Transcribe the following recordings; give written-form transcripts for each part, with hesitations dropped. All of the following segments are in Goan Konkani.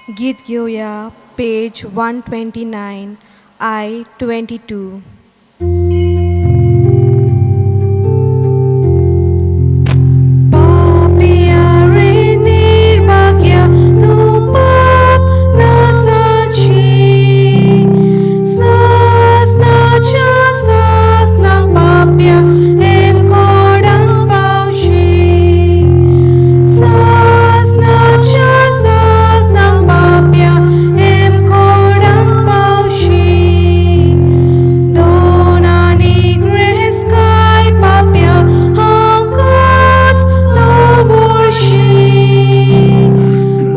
गीत घेवया पेज 129 I 22. पापया रे निर्भाग्या तूं पाप नासाची सासनाच्या सासनाक पापया हेमकोडान पावशी सासनाच्या सासनाक पापया हेमकोडान पावशी दोन आनी ग्रेस काय पापया हांगाच दवरशी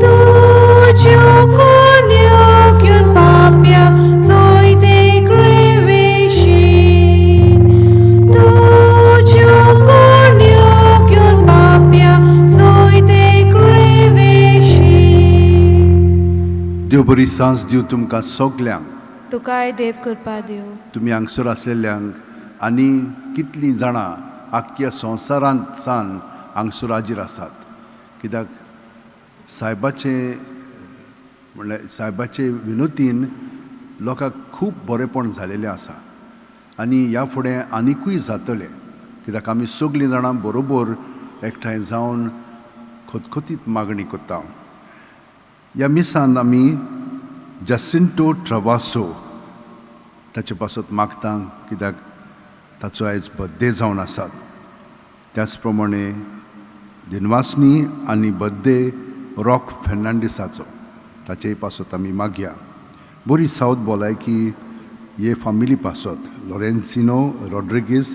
तुज्यो कोन्यो घेवन पापया सोयते ग्रेवेशी तुज्यो कोन्यो घेवन पापया सोयते ग्रेवेशी. देव बरी सांज दिवं तुमकां सगल्यांक. तुकाय देव कृपा दिवं. तुमी हांगसर आसलेल्यांक आनी कितलीं जाणां आख्ख्या संवसारांत सान हांगसर हाजीर आसात, कित्याक सायबाचे म्हणल्यार सायबाचे विनोतीन लोकांक खूब बरेंपण जालेलें आसा आनी ह्या फुडें आनिकूय जातलें, कित्याक आमी सगलीं जाणां बरोबर एकठांय जावन खतखतीत मागणी करता. ह्या मिसान आमी जासिंटो ट्रवासो ताचे पासत मागता, कित्याक ताचो आयज बड्डे जावन आसात. त्याच प्रमाणे दिनवासनी आनी बड्डे रॉक फेर्नांडीसाचो ताचेय पासत आमी मागया. बरी सावथ भलायकी हे फामिली पासत, लॉरेन्सिनो रॉड्रिगीस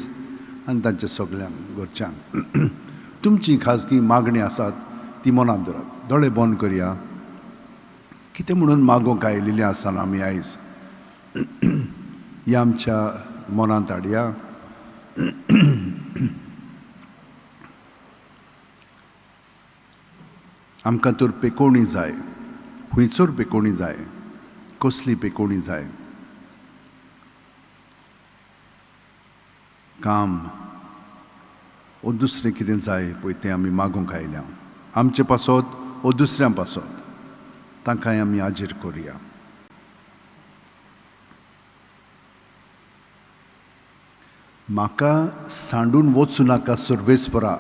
आनी तांच्या सगल्यांक घरच्यांक. तुमची खाजगी मागणी आसात ती मनांत दवरात. दोळे बंद करया. कितें म्हणून मागूंक आयिल्लीं आसना आमी आयज ह्या आमच्या मनांत हाडया. आमकां तर पेकोवणी जाय. खुंयचोर पेकोवणी जाय? कसली पेकोवणी जाय? काम ओ दुसरें कितें जाय पळय तें आमी मागूंक आयल्या, आमचे पासत ओ दुसऱ्यां पासत, तांकांय आमी हाजीर करुया. म्हाका सांडून वचूं नाका सर्वेस्परा,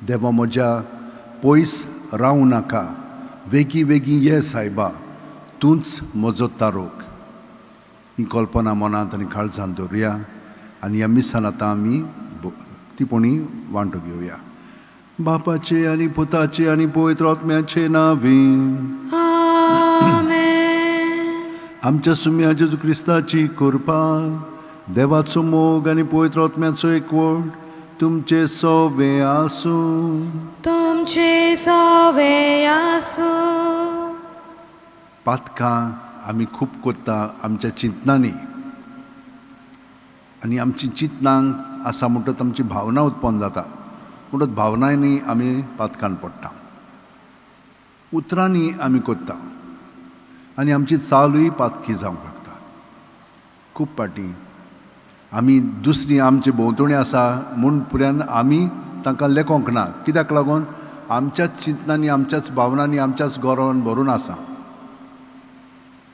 देवा म्हज्या पयस रावूं नाका, वेगीं वेगीं ये सायबा, तूंच म्हजो तारोक. ही कल्पना मनांत आनी काळजांत दवरुया आनी ह्या मिसान आतां आमी टिपणी वांटो घेवया. बापाचे आनी पुताचे आनी पवित्र आत्म्याचे नांवी. आमेन. आमच्या सुम्या जेजू क्रिस्ताची कृपा, देवाचो मोग आनी पवित्र आत्म्याचो एकवट तुमचे सोवे आसूं. तुमचे सवे आसूं. पातकां आमी खूब करता आमच्या चिंतनांनी आनी आमची चिंतनां आसा म्हणटच आमची भावना उत्पन्न जाता, म्हणटच भावनांनी आमी पातकान पडटा. उतरांनी आमी करता आनी आमची चालूय पातकी जावंक लागता. खूब फावटी आमी दुसरी आमचे भोंवतणी आसा म्हूण पुऱ्यान आमी तांकां लेखोंक ना, कित्याक लागून आमच्याच चिंतनांनी आमच्याच भावनांनी आमच्याच गोरवान भरून आसा.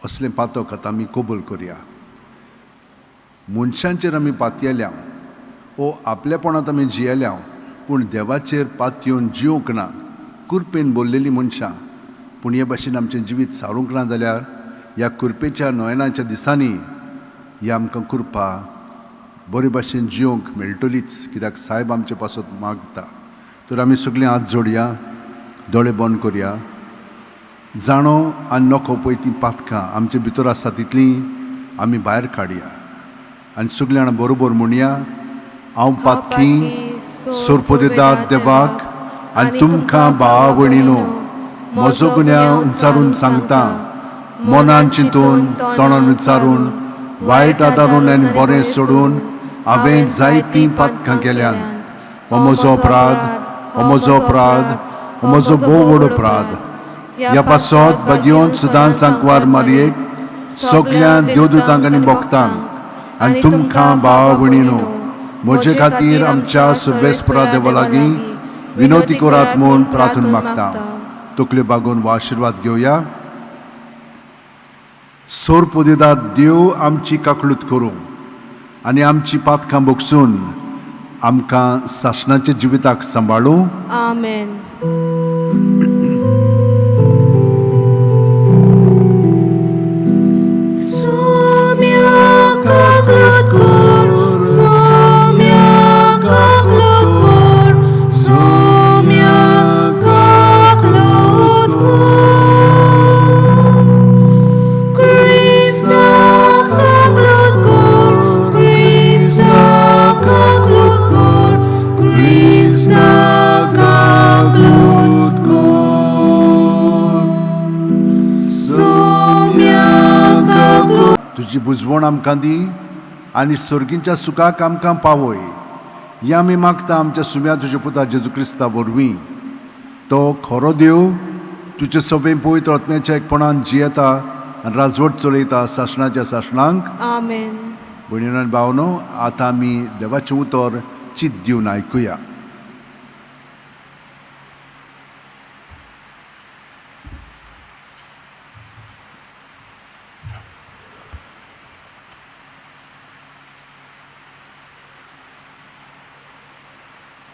असलें पातक आतां आमी कबूल करया. मनशांचेर आमी पातयेल्या ओ आपलेपणांत आमी जियेल्या, पूण देवाचेर पातयेवन जिवंक ना. कुरपेन बोल्लेलीं मनशां, पूण हे भाशेन आमचें जिवीत सारूंक ना जाल्यार ह्या कुरपेच्या नोयनाच्या दिसांनी ही आमकां कृपा बरे भाशेन जिवंक मेळटलीच, कित्याक सायब आमचे पासत मागता. तर आमी सगळीं हात जोडया, दोळे बंद करया. जाणो आनी नको पळय तीं पातकां आमचे भितर आसा तितलीं आमी भायर काडया आनी सगळीं जाणां बरोबर म्हणया, हांव पातकी सोरपोदेदाद देवाक आनी तुमकां भावा भयणीनो म्हजो गुन्यांव विचारून सांगता. मनान चिंतून, तोंडान विचारून, वायट आदारून आनी बरें सोडून हांवें जायतीं पातकां केल्यांत. हो म्हजो अपराध, हो म्हजो अपराध, हो म्हजो भोव व्हड अपराध. ह्या पासत भाग्योन सुदान सांकवार मारयेक, सगल्या देवदूतांक आनी भक्तांक आनी तुमकां भावा भयणीनो म्हजे खातीर आमच्या सुर्वेस्परा देवा लागीं विनोती करात म्हूण प्रार्थना मागता. तकल्यो बागोवन हो आशिर्वाद घेवया. सोरपोदेदाद देव आमची काकळूत करूं आनी आमची पातकां भोगसून आमकां सासणाच्या जिविताक सांबाळूं. आमेन. सोम्या काकलूत कोर, सोम्या काकलूत कोर, सोम्या काकलूत कोर. क्रिस्ता काकलूत कोर, क्रिस्ता काकलूत कोर, क्रिस्ता काकलूत कोर. सोम्या काकलूत. तुजी बुजवण आमकां दी आनी सर्गींच्या सुखाक आमकां पावय. हें आमी मागता आमच्या सुम्या तुज्या पुता जेजू क्रिस्ता वरवीं. तो खरो देव तुजे सगळें पवित्र आत्म्याच्या एकपणान जियेता आनी राजवट चलयता सासणाच्या सासणांक. आमेन. भयणीनो आनी भावनो, आतां आमी देवाचें उतर चित दिवन आयकुया.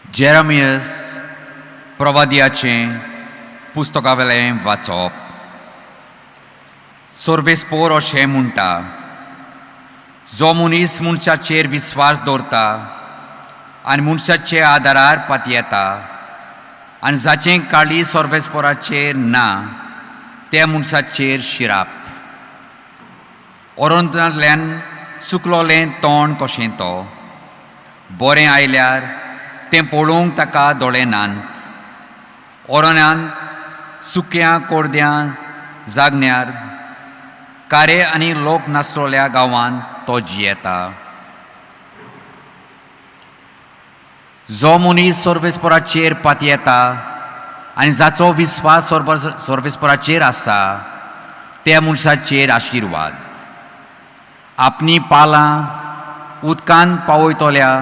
जेरामियस प्रवादियाचें पुस्तकावेलें वाचप. सर्वेस्पोर अशें म्हणटा, जो मनीस मनशाचेर विस्वास दवरता आनी मनशाचे आदारार पातयेता आनी जाचें काळीज सर्वेस्पोराचेर ना त्या मनशाचेर शिराप. ओरोंतांतल्यान सुकलोलें तोंड कशें तो बरें आयल्यार तें पळोवंक ताका दोळे नात. ओरोनान सुक्या कोरद्यां जागण्यार कारे आनी लोक नासलोल्या गांवांत तो जियेता. जो मनीस सर्वेस्पोराचेर पातयेता आनी जाचो विस्वास सर्वेस्पोराचेर आसा त्या मनशाचेर आशिर्वाद. आपली पालां उदकान पावयतल्या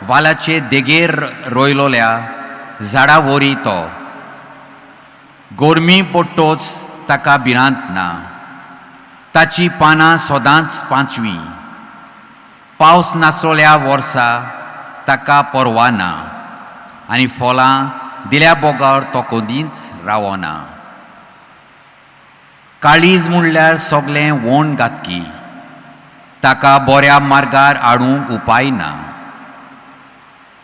वालाचे देगेर रोयलोल्या झाडा वरी तो. गोरमी पडटोच ताका भिरांत ना, ताची पानां सदांच पांचवी. पावस नासलोल्या वर्सा ताका पर्वा ना आनी फळां दिल्या बगर तो कदींच रावना. काळीज म्हणल्यार सगळें वण घातकी, ताका बऱ्या मार्गार हाडूंक उपाय ना.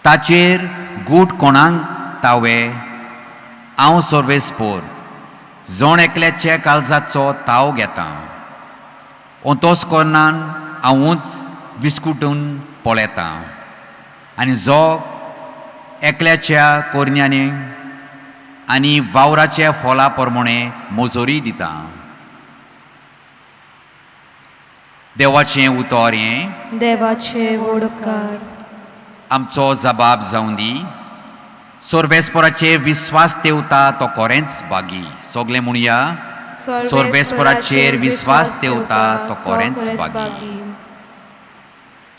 ताचेर गूट कोणाक तावे? हांव सर्वेस्पोर जण एकल्याच्या काळजाचो ताव घेता. अंतोस कोर्नान हांवूच विस्कुटून पळयतां आनी जो एकल्याच्या कोरन्यांनी आनी वावराच्या फोला प्रमाणे मजोरी दिता. देवाचें उतर हें. देवाचे व्हड उपकार. आमचो जबाब जावं दी. सर्वेस्पोराचेर विस्वास तेवता तो कोरेंच बागी. सगळे म्हणया, सर्वेस्पोराचेर विस्वास तेवता तो कोरेंच बागी.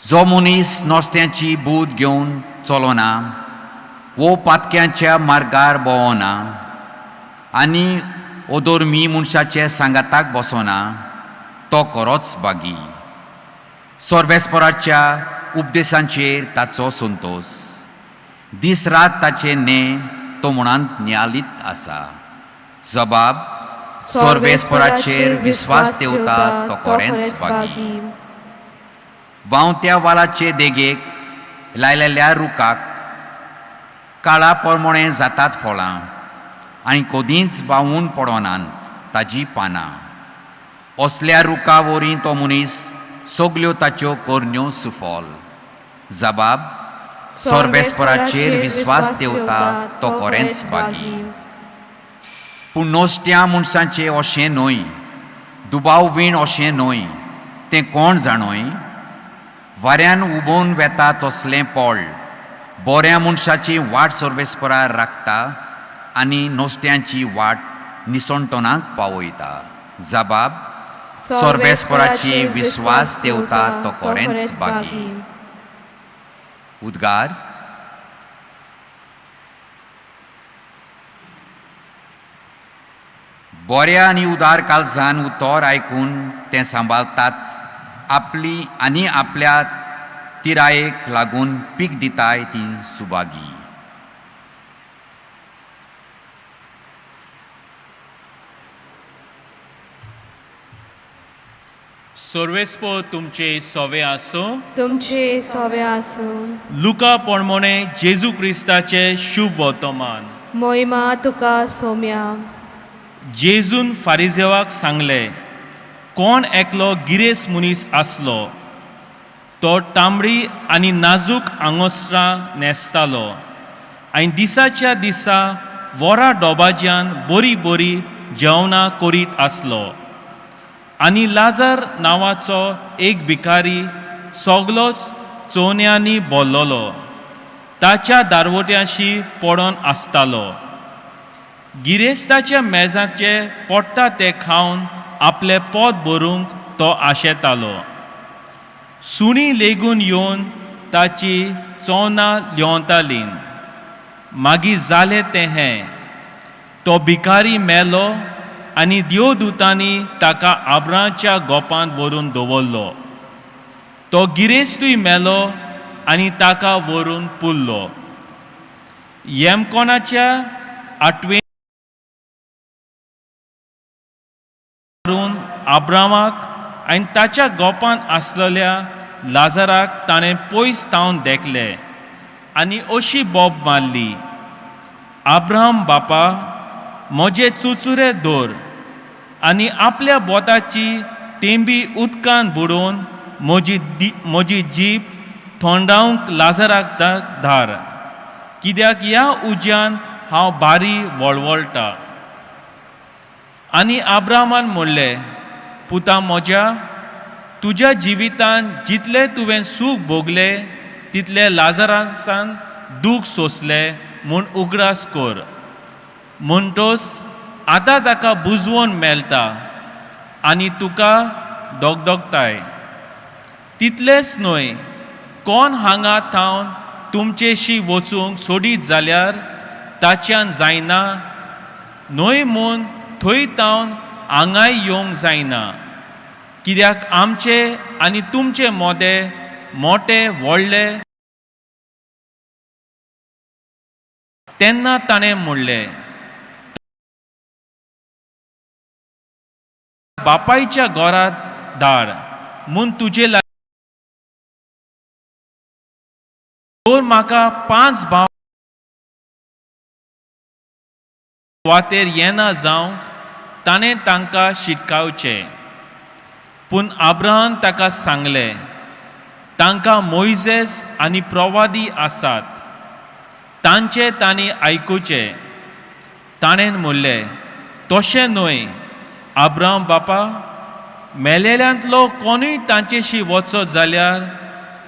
जो मनीस नोस्त्यांची बूद घेवन चलोना वो पातक्यांच्या मार्गार भोंवना आनी ओदोर्मी मनशाचे सांगाताक बसोना तो कोरोच बागी. सर्वेस्पोराच्या उपदेशांचेर ताचो संतोश. दीस रात ताचें नें तो म्हणान नियालीत आसा. जबाब, सर्वेस्पोराचेर विस्वास तेवता तो कोरेंच बागी. व्हांवत्या वालाचे देगेक लायलेल्या रुखाक काळा प्रमाणे जातात फळां आनी कदींच बावून पडनात ताजी पानां. असल्या रुखा वरी तो मनीस सगल्यो ताच्यो करण्यो सुफल. जबाब, सर्वेस्पोराचेर विस्वास तेवता तो कोरेंच बागी. पूण नोस्त्या मनशांचें अशें न्हय, दुबाव वीण अशें न्हय, तें कोण जाणोय? वाऱ्यान उबोवन वेता तसलें पोळ. बऱ्या मनशाची वाट सर्वेस्परार राखता आनी नोस्त्यांची वाट निसणटणाक पावयता. जबाब, सर्वेस्पराची विस्वास तेवता तो कोरेंच बागी. उद्गार. बऱ्या आनी उदार काळजान उतर आयकून तें सांबाळतात आपली आनी आपल्या तिरायेक लागून पीक दिताय ती सुभागी. सर्वेस्पो तुमचे सोवे आसूं. तुमचे सोवे आसूं. लुका पोणमोणे जेजू क्रिस्ताचे शुभ वर्तमान. मोहिमा तुका सोम्या. जेजून फारिजेवाक सांगले, कोण एकलो गिरेस्त मनीस आसलो, तो तांबडी आनी नाजूक आंगोस्त्रां न्हेसतालो आनी दिसाच्या दिसा वरा डोबाज्यान बरीं बरीं जेवणां करीत आसलो. आनी लाजर नांवाचो एक भिकारी सगलोच चोवन्यांनी भरलेलो ताच्या दारवट्याशी पडोन आसतालो. गिरेस्ताच्या मेजाचे पोडटा तें खावन आपलें पोट भरूंक तो आशेतालो. सुणीं लेगून येवन ताची चोवनां ल्योंवतालीं. मागीर जालें तें हें, तो भिकारी मेलो आनी देवदुतांनी ताका आब्राच्या गोपांत व्हरून दवरलो. तो गिरेस्तूय मेलो आनी ताका व्हरून पुरलो. येमकोणाच्या आठवे मारून आब्रामाक आनी ताच्या गोपांत आसलेल्या लाजराक ताणें पयस थावन देखले आनी अशी बोब मारली, आब्राम बापा, म्हजे चुचुरे दवर आनी आपल्या बोटाची तेंबी उदकान बुडोवन म्हजी जीब थोंडावंक लाजराक धार, कित्याक ह्या उज्यान हांव बारी वळवळटा. आनी आब्रामान म्हणलें, पुता म्हज्या, तुज्या जिवितान जितलें तुवें सूख भोगलें तितलें लाजरासान दूख सोंसलें म्हूण उगडास कर. म्हणटोच आतां ताका बुजवण मेळटा आनी तुका दोगदोगताय. तितलेंच न्हय, कोण हांगा थावन तुमचेशी वचूंक सोडीत जाल्यार ताच्यान जायना न्हय म्हूण थंय थावन हांगाय येवंक जायना, कित्याक आमचे आनी तुमचे मोदें मोटे व्हडले. तेन्ना ताणें म्हणलें, बापायच्या घरांत धाड म्हूण तुजे लागीं तर म्हाका 5 भाव सुवातेर येना जावंक ताणें तांकां शिटकावचें. पूण आब्राहान ताका सांगलें, तांकां मोयजेस आनी प्रवादी आसात, तांचें तांणी आयकुचें. ताणें म्हणलें, तशें न्हय आब्राम बापा, मेलेल्यांतलो कोणूय तांचेशी वचत जाल्यार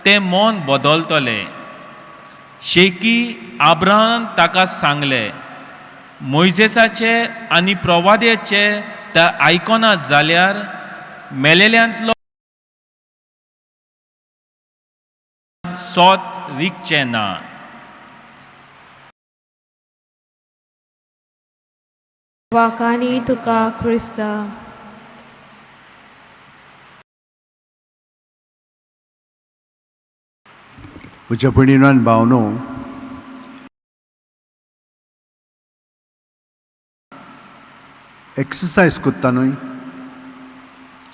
तें मन बदलतलें. शेकी आब्राहान ताका सांगलें, मोयजेसाचे आनी प्रवाद्याचे ते आयकना जाल्यार मेलेल्यांतलो सोत रिगचें ना. वाकानी तुका क्रिस्ता. म्हज्या भयणीनो आनी भावनो, एक्सरसायज करता न्हय,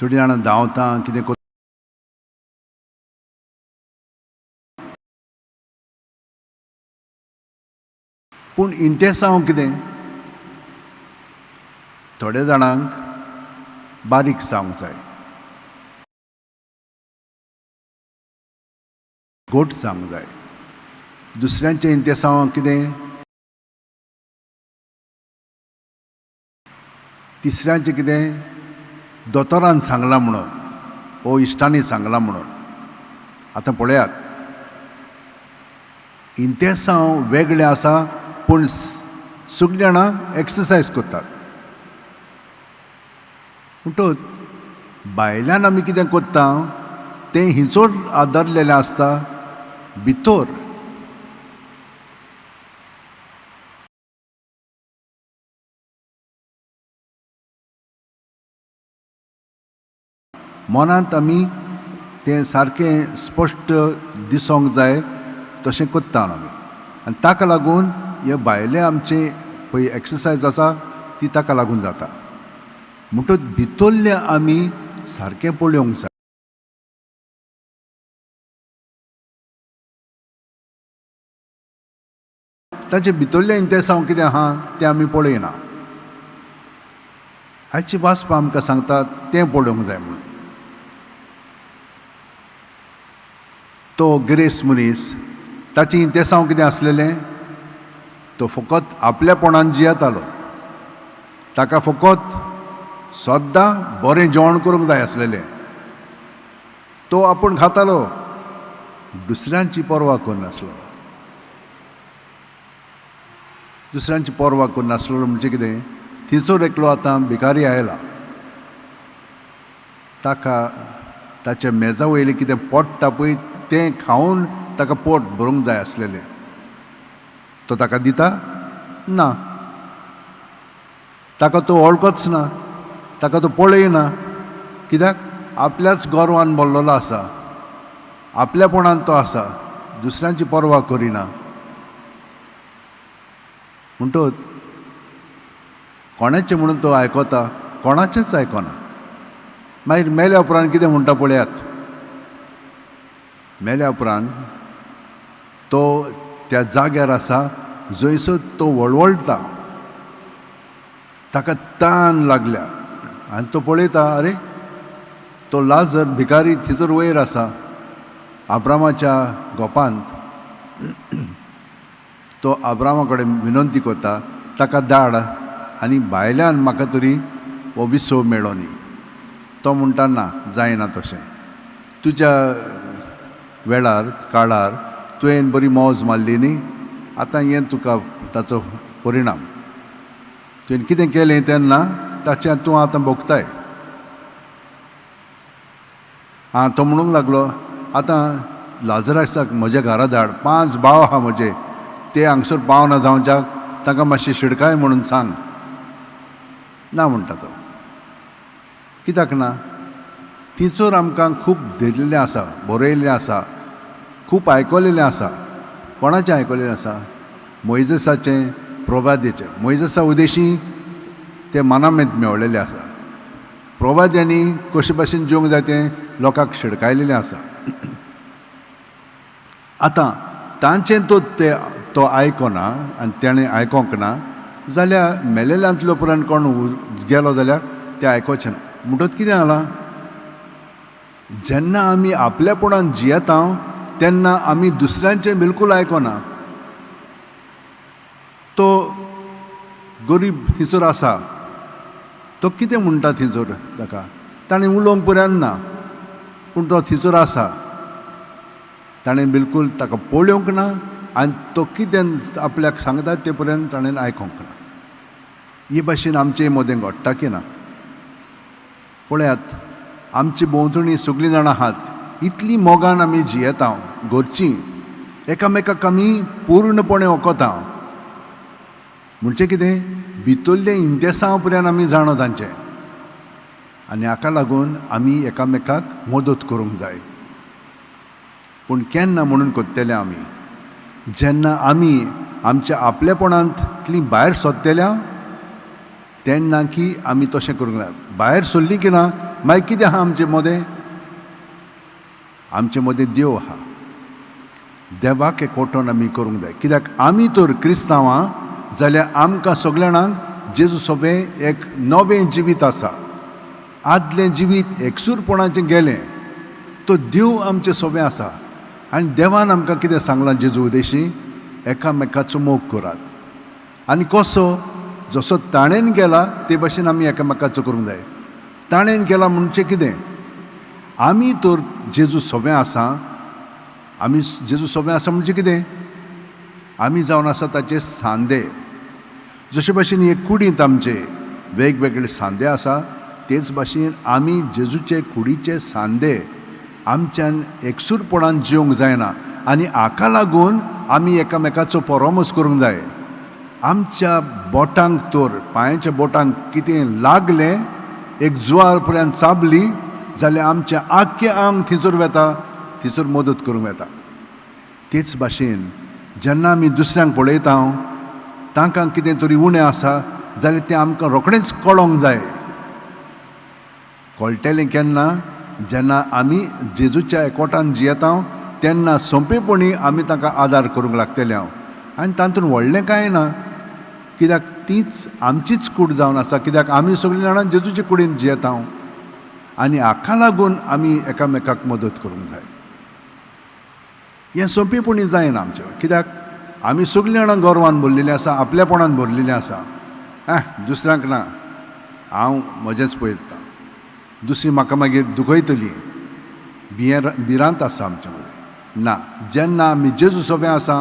थोडीं जाणां धांवता, कितें करता, पूण इंतेसांव कितें थोड्या जाणांक बारीक जावंक जाय, घोट जावंक जाय. दुसऱ्यांचें इंतेसांव कितें, तिसऱ्यांचें कितें, दोतोरान सांगलां म्हणून ओ इश्टांनी सांगलां म्हणून. आतां पळयात, इंतेसांव वेगळें आसा, पूण सगळीं जाणां एक्सरसायज करतात. म्हणटच भायल्यान आमी कितें करता तें हिंचोर आदारलेलें आसता भितर. मनांत आमी तें सारकें स्पश्ट दिसोंक जाय तशें करता आमी. आनी ताका लागून हे भायले आमचे पळय एक्सरसायज आसा ती ताका लागून जाता. म्हणटच भितरलें आमी सारकें पळोवंक जाय. ताचे भितरलें इंतेसांव कितें आहा तें आमी पळयना. आयची वाचपा आमकां सांगता तें पळोवंक जाय म्हणून. तो गिरेस्त मनीस ताचें इंतेसांव कितें आसलेलें, तो फकत आपल्यापणान जियेतालो. ताका फकत सद्दां बरें जेवण करूंक जाय आसलेलें. तो आपूण खातालो, दुसऱ्यांची पर्वा करनासलो. दुसऱ्यांची पर्वा करनासलो म्हणजे कितें, थंयसर एकलो आतां भिकारी आयला, ताका ताच्या मेजा वयलें कितें पडटा पळय तें खावन ताका पोट भरूंक जाय आसलेलें. तो ताका दिता ना, ताका तो वळखच ना, ताका तो पळयना. कित्याक आपल्याच गर्वान भरलेलो आसा, आपल्यापणान तो आसा, दुसऱ्यांची पर्वा करिना. म्हणटच कोणाचें म्हणून तो आयकता, कोणाचेंच आयकना. मागीर मेल्या उपरांत कितें म्हणटा पळयात, मेल्या उपरांत तो त्या जाग्यार आसा जंयसर तो वळवळटा, ताका तान लागल्या आनी तो पळयता, अरे तो लाजर भिकारी थंयसर वयर आसा आब्रामाच्या गोपांत. तो आब्रामा कडेन विनंती करता, ताका धाड आनी भायल्यान म्हाका तरी हो विसव मेळो न्ही. तो म्हणटा ना, जायना तशें, तुज्या वेळार काळार तुवें बरी मौज मारली न्ही, आतां हें तुका ताचो परिणाम, तुवें कितें केलें तेन्ना ताचें तूं आतां भोगताय. आं, तो म्हणूंक लागलो, आतां लाजरासाक म्हज्या घरा धाड, 5 भाव आहा म्हजे, ते हांगसर पावना जावच्याक तांकां मातशें शिडकाय म्हणून सांग. ना म्हणटा तो, कित्याक ना? तिचोर आमकां खूब दिल्लें आसा, बरयल्लें आसा, खूब आयकलेलें आसा. कोणाचें आयकलेलें आसा? मोयजेसाचें, प्रवाद्याचें. मोयजेसा उदेशी ते मनामेंत मेवलेलें आसा. प्रवाद्यांनी कशे भाशेन जेवंक जाय तें लोकांक शिडकायलेलें आसा. आतां तांचें तो ते तो आयकना आनी तेणें आयकोंक ना जाल्यार मेलेल्यांतलो उपरांत कोण गेलो जाल्यार तें आयकोचें ना. म्हणटच कितें जालां, जेन्ना आमी आपल्यापणान जियेता तेन्ना आमी दुसऱ्यांचें बिलकूल आयकना. तो गरीब थंयसर आसा, तो कितें म्हणटा थंयसर ताका ताणें उलोवंक पर्यंत ना, पूण तो थंयसर आसा, ताणें बिलकूल ताका पळोवंक ना आनी तो कितें आपल्याक सांगता ते पर्यंत ताणें आयकोंक ना. हे भाशेन आमचे मदें घडटा की ना? पळयात, आमची भोंवतणी सगळीं जाणां आहात, इतली मोगान आमी जियेता, घरचीं एकामेकाक आमी पूर्णपणे वखता. म्हणजे कितें, भितरलें इंतेसांव पर्यंत आमी जाणो तांचें, आनी हाका लागून आमी एकामेकाक मदत करूंक जाय. पूण केन्ना म्हणून करतले आमी? जेन्ना आमी आमच्या आपलेपणांतली भायर सोदतल्या तेन्ना की आमी तशें करूंक जाय. भायर सोडली की ना मागीर कितें आहा आमचे मदें? आमचे मदें देव आहा. देवाक एकवटोन आमी करूंक जाय. कित्याक आमी तर क्रिस्तांवां जाल्यार आमकां सगल्या जाणांक जेजू सोबें एक नवें जिवीत आसा. आदलें जिवीत एकसूरपणाचें गेलें, तो देव आमचें सोबें आसा. आनी देवान आमकां कितें सांगलां जेजू उदेशी, एकामेकाचो मोग करात. आनी कसो, जसो ताणेन केला ते भाशेन आमी एकामेकाचो करूंक जाय. ताणेन केला म्हणजे कितें, आमी तर जेजू सोबें आसा. आमी जेजू सोबें आसा म्हणजे कितें, आमी जावन आसा ताचे सांदे. जशे भाशेन हे कुडींत आमचे वेगवेगळे सांदे आसा, तेच भाशेन आमी जेजूचे कुडीचे सांदे. आमच्यान एकसूरपणान जिवंक जायना आनी हाका लागून आमी एकामेकाचो परामर्श करूंक जाय. आमच्या बोटांक तर पांयाच्या बोटांक कितें लागलें, एक जुवार पर्यंत चाबली जाल्यार आमचें आख्खें आंग थंयसर वेता, थंयसर मदत करूंक वेता. तेच भाशेन जेन्ना आमी दुसऱ्यांक पळयता, तांकां कितें तरी उणें आसा जाल्यार तें आमकां रोखडेंच कळोंक जाय. कळटलें केन्ना? जेन्ना आमी जेजूच्या एकवटान जियेता तेन्ना सोंपेपणी आमी तांकां आदार करूंक लागतले हांव. आनी तातूंत व्हडलें कांय ना, कित्याक तीच आमचीच कूड जावन आसा, कित्याक आमी सगळीं जाणां जेजूचे कुडीन जियेता आनी हाका लागून आमी एकामेकाक मदत करूंक जाय. हें सोंपेपणी जायना आमचें, कित्याक आमी सगळीं जाणां गर्वान भरलेलीं आसा, आपलेपणान भरलेलीं आसा. दुसऱ्यांक ना, हांव म्हजेंच पळयतां, दुसरी म्हाका मागीर दुखयतली, भिरांत आसा आमचे मदें. ना, जेन्ना आमी जेजू सोबें आसा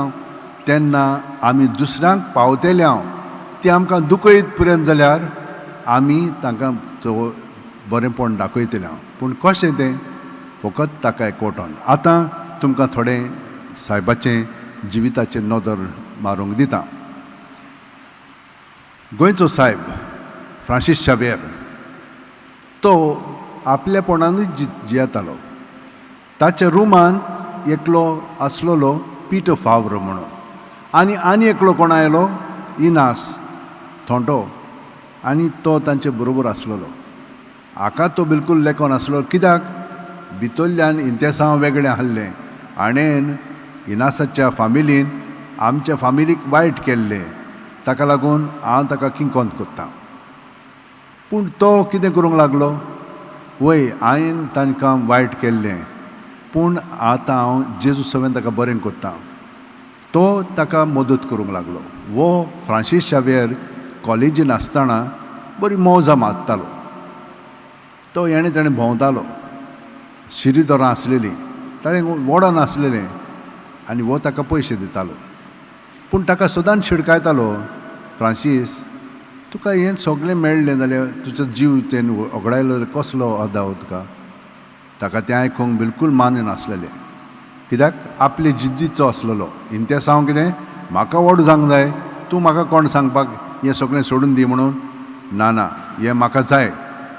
तेन्ना आमी दुसऱ्यांक पावतले हांव, ती आमकां दुखयत पर्यंत जाल्यार आमी तांकां तो बरेंपण दाखयतले हांव. पूण कशें तें? फकत ताका एकवटोन. आतां तुमकां थोडें सायबाचें जिविताचेर नदर मारूंक दिता. गोंयचो सायब फ्रांसीस शावेर तो आपलेपणानूच जियेतालो. ताच्या रुमांत एकलो आसलेलो पिटर फावर म्हणून, आनी आनी एकलो कोण आयलो, इनास थोंटो, आनी तो तांचे बरोबर आसलेलो. हाका तो बिलकूल लेखोन आसलो, कित्याक भितरल्यान इंतेसांव वेगळें आहलें. हाणेन इनासाच्या फामिलीन आमच्या फामिलीक वायट केल्लें, ताका लागून हांव ताका किंकोंत कोत्तां. पूण तो कितें करूंक लागलो, वय हांवें तांकां वायट केल्लें, पूण आतां हांव जेजू सवेन ताका बरें कोत्तां. तो ताका मदत करूंक लागलो. वो फ्रांसीस शावेर कॉलेजीन आसतना बरी मौजां मारतालो. तो हेणें तेणें भोंवतालो, शिरीदोरां आसलेलीं, ताणें वोडोन आसलेलें, आनी हो ताका पयशे दितालो. पूण ताका सदांच शिडकायतालो, फ्रांसीस तुका हें सगळें मेळ्ळें जाल्यार तुजो जीव तें ओगडायलो जाल्यार कसलो अदाव तुका. ताका तें आयकूंक बिलकूल मान्य नासलेलें, कित्याक आपले जिद्दीचो आसलेलो. इंतेसांव कितें म्हाका व्हड जावंक जाय, तूं म्हाका कोण सांगपाक हें सगळें सोडून दी म्हणून. ना ना, हें म्हाका जाय,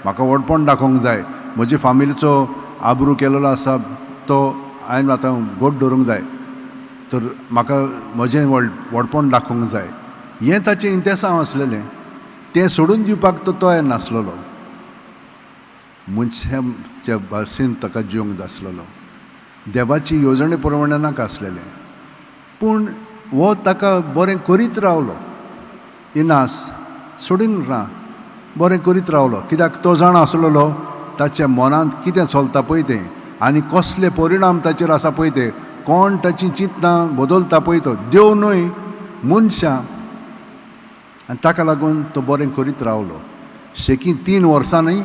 म्हाका व्हडपण दाखोवंक जाय, म्हजे फामिलीचो आबरू केलेलो आसा तो हांवें आतां घट दवरूंक जाय, तर म्हाका म्हजें व्हडपण दाखोवंक जाय. हें ताचें इंतेसांव आसलेलें. तें सोडून दिवपाक तो तयार नासलेलो. मनशाच्या भाशेन ताका जिवंक जाय आसलेलो, देवाची येवजणे प्रमाणे नाका आसलेलें. पूण हो ताका बरें करीत रावलो, इनास सोडूंक ना, बरें करीत रावलो, कित्याक तो जाणा आसलेलो ताच्या मनांत कितें चलता पळय तें, आनी कसले परिणाम ताचेर आसा पळय ते, कोण ताची चिंतनां बदलता पळय तो, देव न्हय मनशां. आनी ताका लागून तो बरें करीत रावलो. शेकी 3 वर्सांनी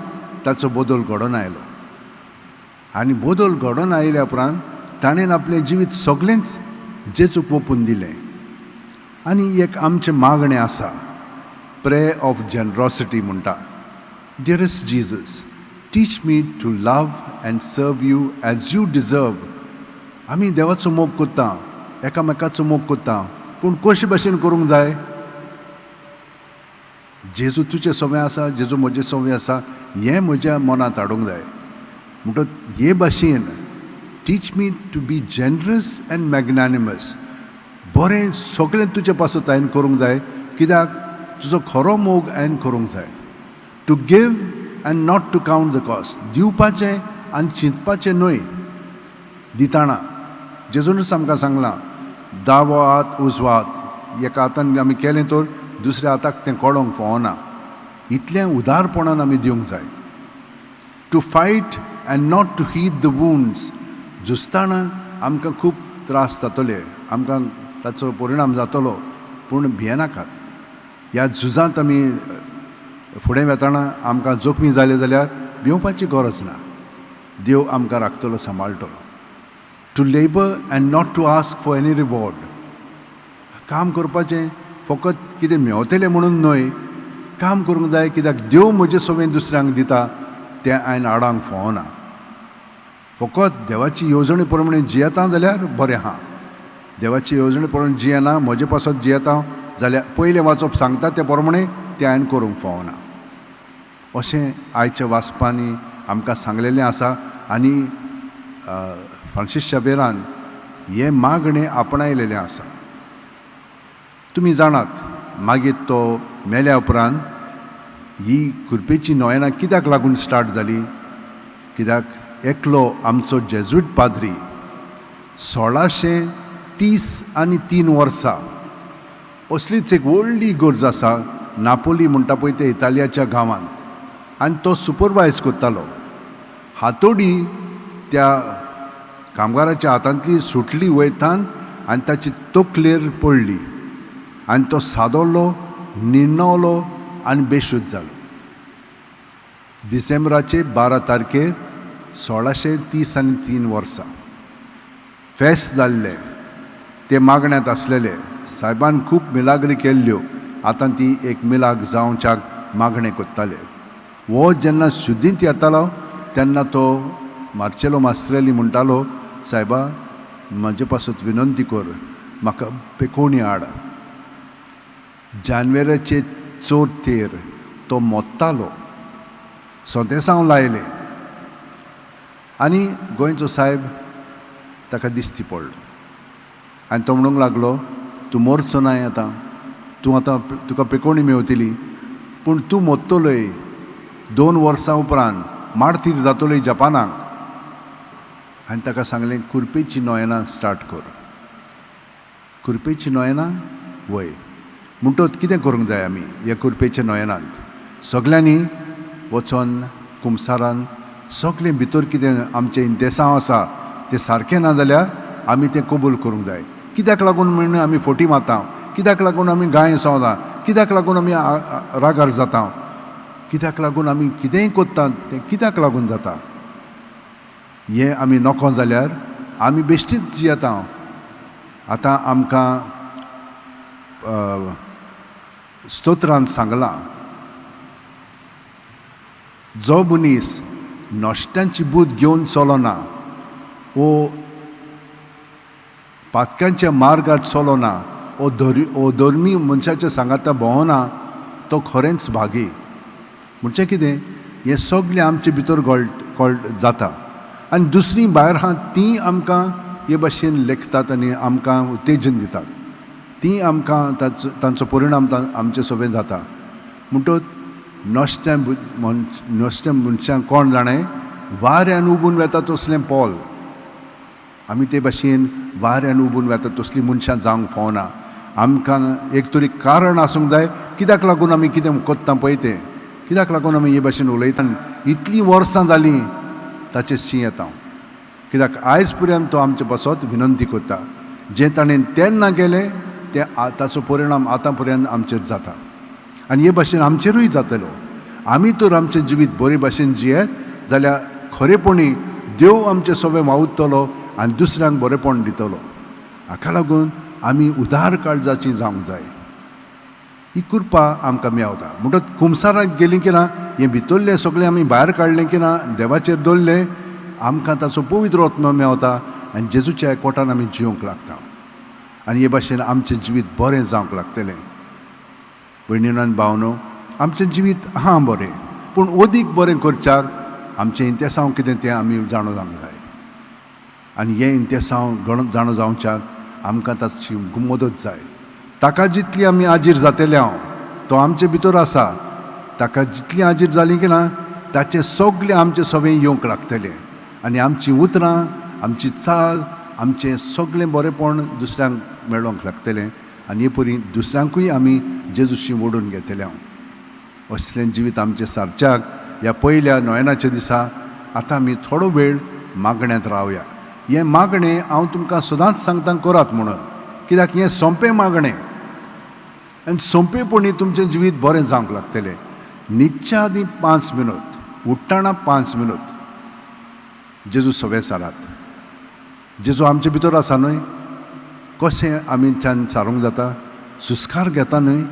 ताचो बदल घडोवन आयलो. आनी बदल घडोवन आयल्या उपरांत ताणें आपलें जिवीत सगळेंच जेजूक ओंपून दिलें. आनी एक आमचें मागणें आसा, प्रेयर ऑफ जनरोसिटी म्हणटा. Dearest Jesus, teach me to love and serve you as you deserve. आमी देवाचो मोग कोत्ता, एकामेकाचो मोग कोत्ता, पूण कशे भाशेन करूंक जाय? जेजू तुजे सोवें आसा, जेजू म्हजे सोवें आसा, हें म्हज्या मनांत हाडूंक जाय. म्हणटच हे भाशेन teach me to be generous and magnanimous. बरें सगळें तुजे पासत हांवें करूंक जाय, कित्याक तुजो खरो मोग हांवें करूंक जाय. To give and not to count the cost. दिवपाचें आनी चिंतपाचें न्हय दिताना. जेजूनच आमकां सांगलां, दावो हात उजवो हात, एका हातान आमी केलें तर दुसऱ्या हाताक तें कळोंक फावना. इतलें उदारपणान आमी दिवंक जाय. To fight and not to heed the wounds. झुजताना आमकां खूब त्रास जातले, आमकां ताचो परिणाम जातलो, पूण भियेनाकात. ह्या झुजांत आमी फुडें वेतना आमकां जोखमी जाले जाल्यार भिवपाची गरज ना. देव आमकां राखतलो, सांबाळटलो. To labour and not to ask for any reward. काम करपाचें फकत कितें मेवतलें म्हणून न्हय, काम करूंक जाय कित्याक देव म्हजे सवें दुसऱ्यांक दिता तें हांवें आडावंक फावना. फकत देवाची येवजणे प्रमाणे जियेता जाल्यार बरें आहा. देवाची येवजणे प्रमाणे जियेना, म्हजे पासत जियेता जाल्यार पयलें वाचप सांगता ते प्रमाणे तें हांवें करूंक फावना. अशें आयच्या वाचपांनी आमकां सांगलेलें आसा. आनी फ्रांसीस शाबेरान हें मागणें आपणायलेलें आसा. तुमी जाणात मागीर तो मेल्या उपरांत ही कुरपेची नोयेनां कित्याक लागून स्टार्ट जाली? कित्याक एकलो आमचो जेजुईट पाद्री 1633 वर्सां असलीच एक व्हडली इगर्ज आसा नापोली म्हणटा पळय ते इतालियाच्या गांवांत, आनी तो सुपरवायज करतालो. हातोडी त्या कामगाराच्या हातांतली सुटली वयतान आनी ताची तकलेर पडली आनी तो सादवलो, निर्णवलो आनी बेशुद्ध जालो. डिसेंबराचे 12 तारखेर 1633 वर्सां फेस्त जाल्लें. ते मागण्यांत आसलेले. सायबान खूब मिलाग्री केल्ल्यो, आतां ती एक मिलाग जावच्याक मागणें करताले. हो जेन्ना शुद्धींत येतालो तेन्ना तो मार्चेलो मास्त्रेली म्हणटालो, सायबा म्हजे पासत विनंती कर, म्हाका पेकोणी हाड. जानवेराचे चवथेर तो मोत्तालो, सोंतेसांव लायलें आनी गोंयचो सायब ताका दिश्टी पडलो आनी तो म्हणूंक लागलो, तूं मोरचो नाय आतां, तूं आतां तुका पेकोणी मेवतली, पूण तूं मोत्तलोय 2 वर्सां उपरांत मार्तीर जातलोय जपानाक. आनी ताका सांगलें, कुरपेची नोयेनां स्टार्ट कर. कुरपेची नोयेनां वय म्हणटोच कितें करूंक जाय आमी ह्या कुरपेच्या नोयेनांत? सगल्यांनी वचोन कुमसारान सगळें भितर कितें आमचें इंतेसांव आसा तें सारकें ना जाल्यार आमी तें कबूल करूंक जाय. कित्याक लागून म्हण आमी फोटी मारता, कित्याक लागून आमी गायें सोंवता, कित्याक लागून आमी रागार जाता, कित्याक लागून आमी कितेंय करता तें कित्याक लागून जाता, हें आमी नको जाल्यार आमी बेश्टीच जियेता. आतां आमकां स्तोत्रान सांगलां, जो मनीस नश्ट्यांची बूद घेवन चलना वो पातक्यांच्या मार्गार चलना वो धर्मी मनशाच्या सांगाता भोंवना तो खरेंच भागी. म्हणजे कितें, हें सगळें आमचे भितर गळ जाता आनी दुसरी भायर आहा तीं आमकां हे भाशेन लेखतात आनी आमकां उत्तेजन दितात, तीं आमकां तांचो परिणाम आमचे सोबें जाता. म्हणटच नश्ट्या नश्ट्या मनशांक कोण जाणें वाऱ्यान उबून वेता तसलें पोल, आमी ते भाशेन वाऱ्यान उबून वेता तसलीं मनशां जावंक फावना. आमकां एक तरी कारण आसूंक जाय कित्याक लागून आमी कितें करता पळय तें, कित्याक लागून आमी हे भाशेन उलयता. इतलीं वर्सां जालीं ताचेर शी येता, कित्याक आयज पर्यंत तो आमचे पासत विनंती करता. जें ताणें तेन्ना केलें तें ताचो परिणाम आतां पर्यंत आमचेर जाता आनी हे भाशेन आमचेरूय जातलो. आमी तर आमचें जिवीत बरे भाशेन जियेत जाल्यार खरेपणी देव आमचें सगळें वावुरतलो आनी दुसऱ्यांक बरेंपण दितलो. हाका लागून आमी उदार काळजाची जावंक जाय. ही कृपा आमकां मेवता. म्हणटच कुमसाराक गेलीं की ना, हें भितरलें सगळें आमी भायर काडलें की ना, देवाचेर दवरलें, आमकां ताचो पवित्र आत्मो मेवता आनी जेजूच्या एकवटान आमी जिवंक लागता आनी हे भाशेन आमचें जिवीत बरें जावंक लागतलें. भयणीनो आनी भावनो, आमचें जिवीत आहा बरें, पूण अदीक बरें करच्याक आमचें इंतेसांव कितें तें आमी जाणो जावंक जाय आनी हें इंतेसांव जाणो जावच्याक आमकां ताची मदत जाय. ताका जितली आमी आजीर जातले हांव तो आमचे भितर आसा, ताका जितली आजीर जाली की ना ताचें सगळें आमचें सगळें येवंक लागतलें आनी आमचीं उतरां, आमची चाल, आमचें सगळें बरेंपण दुसऱ्यांक मेळोंक लागतलें आनी हे परी दुसऱ्यांकूय आमी जेजूशी ओडून घेतले हांव. असलें जिवीत आमचें सारच्याक ह्या पयल्या नोयेनाच्या दिसा आतां आमी थोडो वेळ मागण्यांत रावया. हें मागणें हांव तुमकां सदांच सांगता करात म्हणून, कित्याक हें सोंपें मागणें आनी सोंपेपणी तुमचें जिवीत बरें जावंक लागतलें. न्हिदच्या आदीं 5 मिनट, उठ्ठना 5 मिनट जेजू सवें सारात. जेजू आमचे भितर आसा न्हय, कशें आमीच्यान सारूंक जाता? सुस्कार घेता न्हय,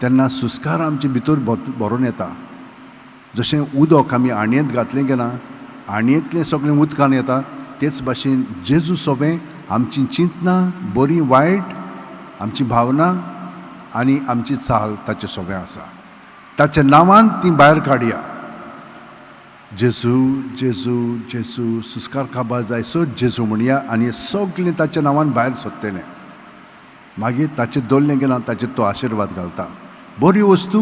तेन्ना सुस्कार आमचे भितर भरून येता. जशें उदक आमी आणयेंत घातलें की ना, आणयेंतलें सगळें उदकान येता, तेच भाशेन जेजू सोबें आमची चिंतनां बरीं वायट, आमची भावना आनी आमची चाल ताचे सोबें आसा. ताच्या नांवान ती भायर काडया. जेजू जेजू जेजू सुस्कार काबार जायसो जेजू म्हणया आनी हें सगलें ताच्या नांवान भायर सोदतलें. मागीर ताचेर दवरलें की ना ताचेर तो आशिर्वाद घालता. बऱ्यो वस्तू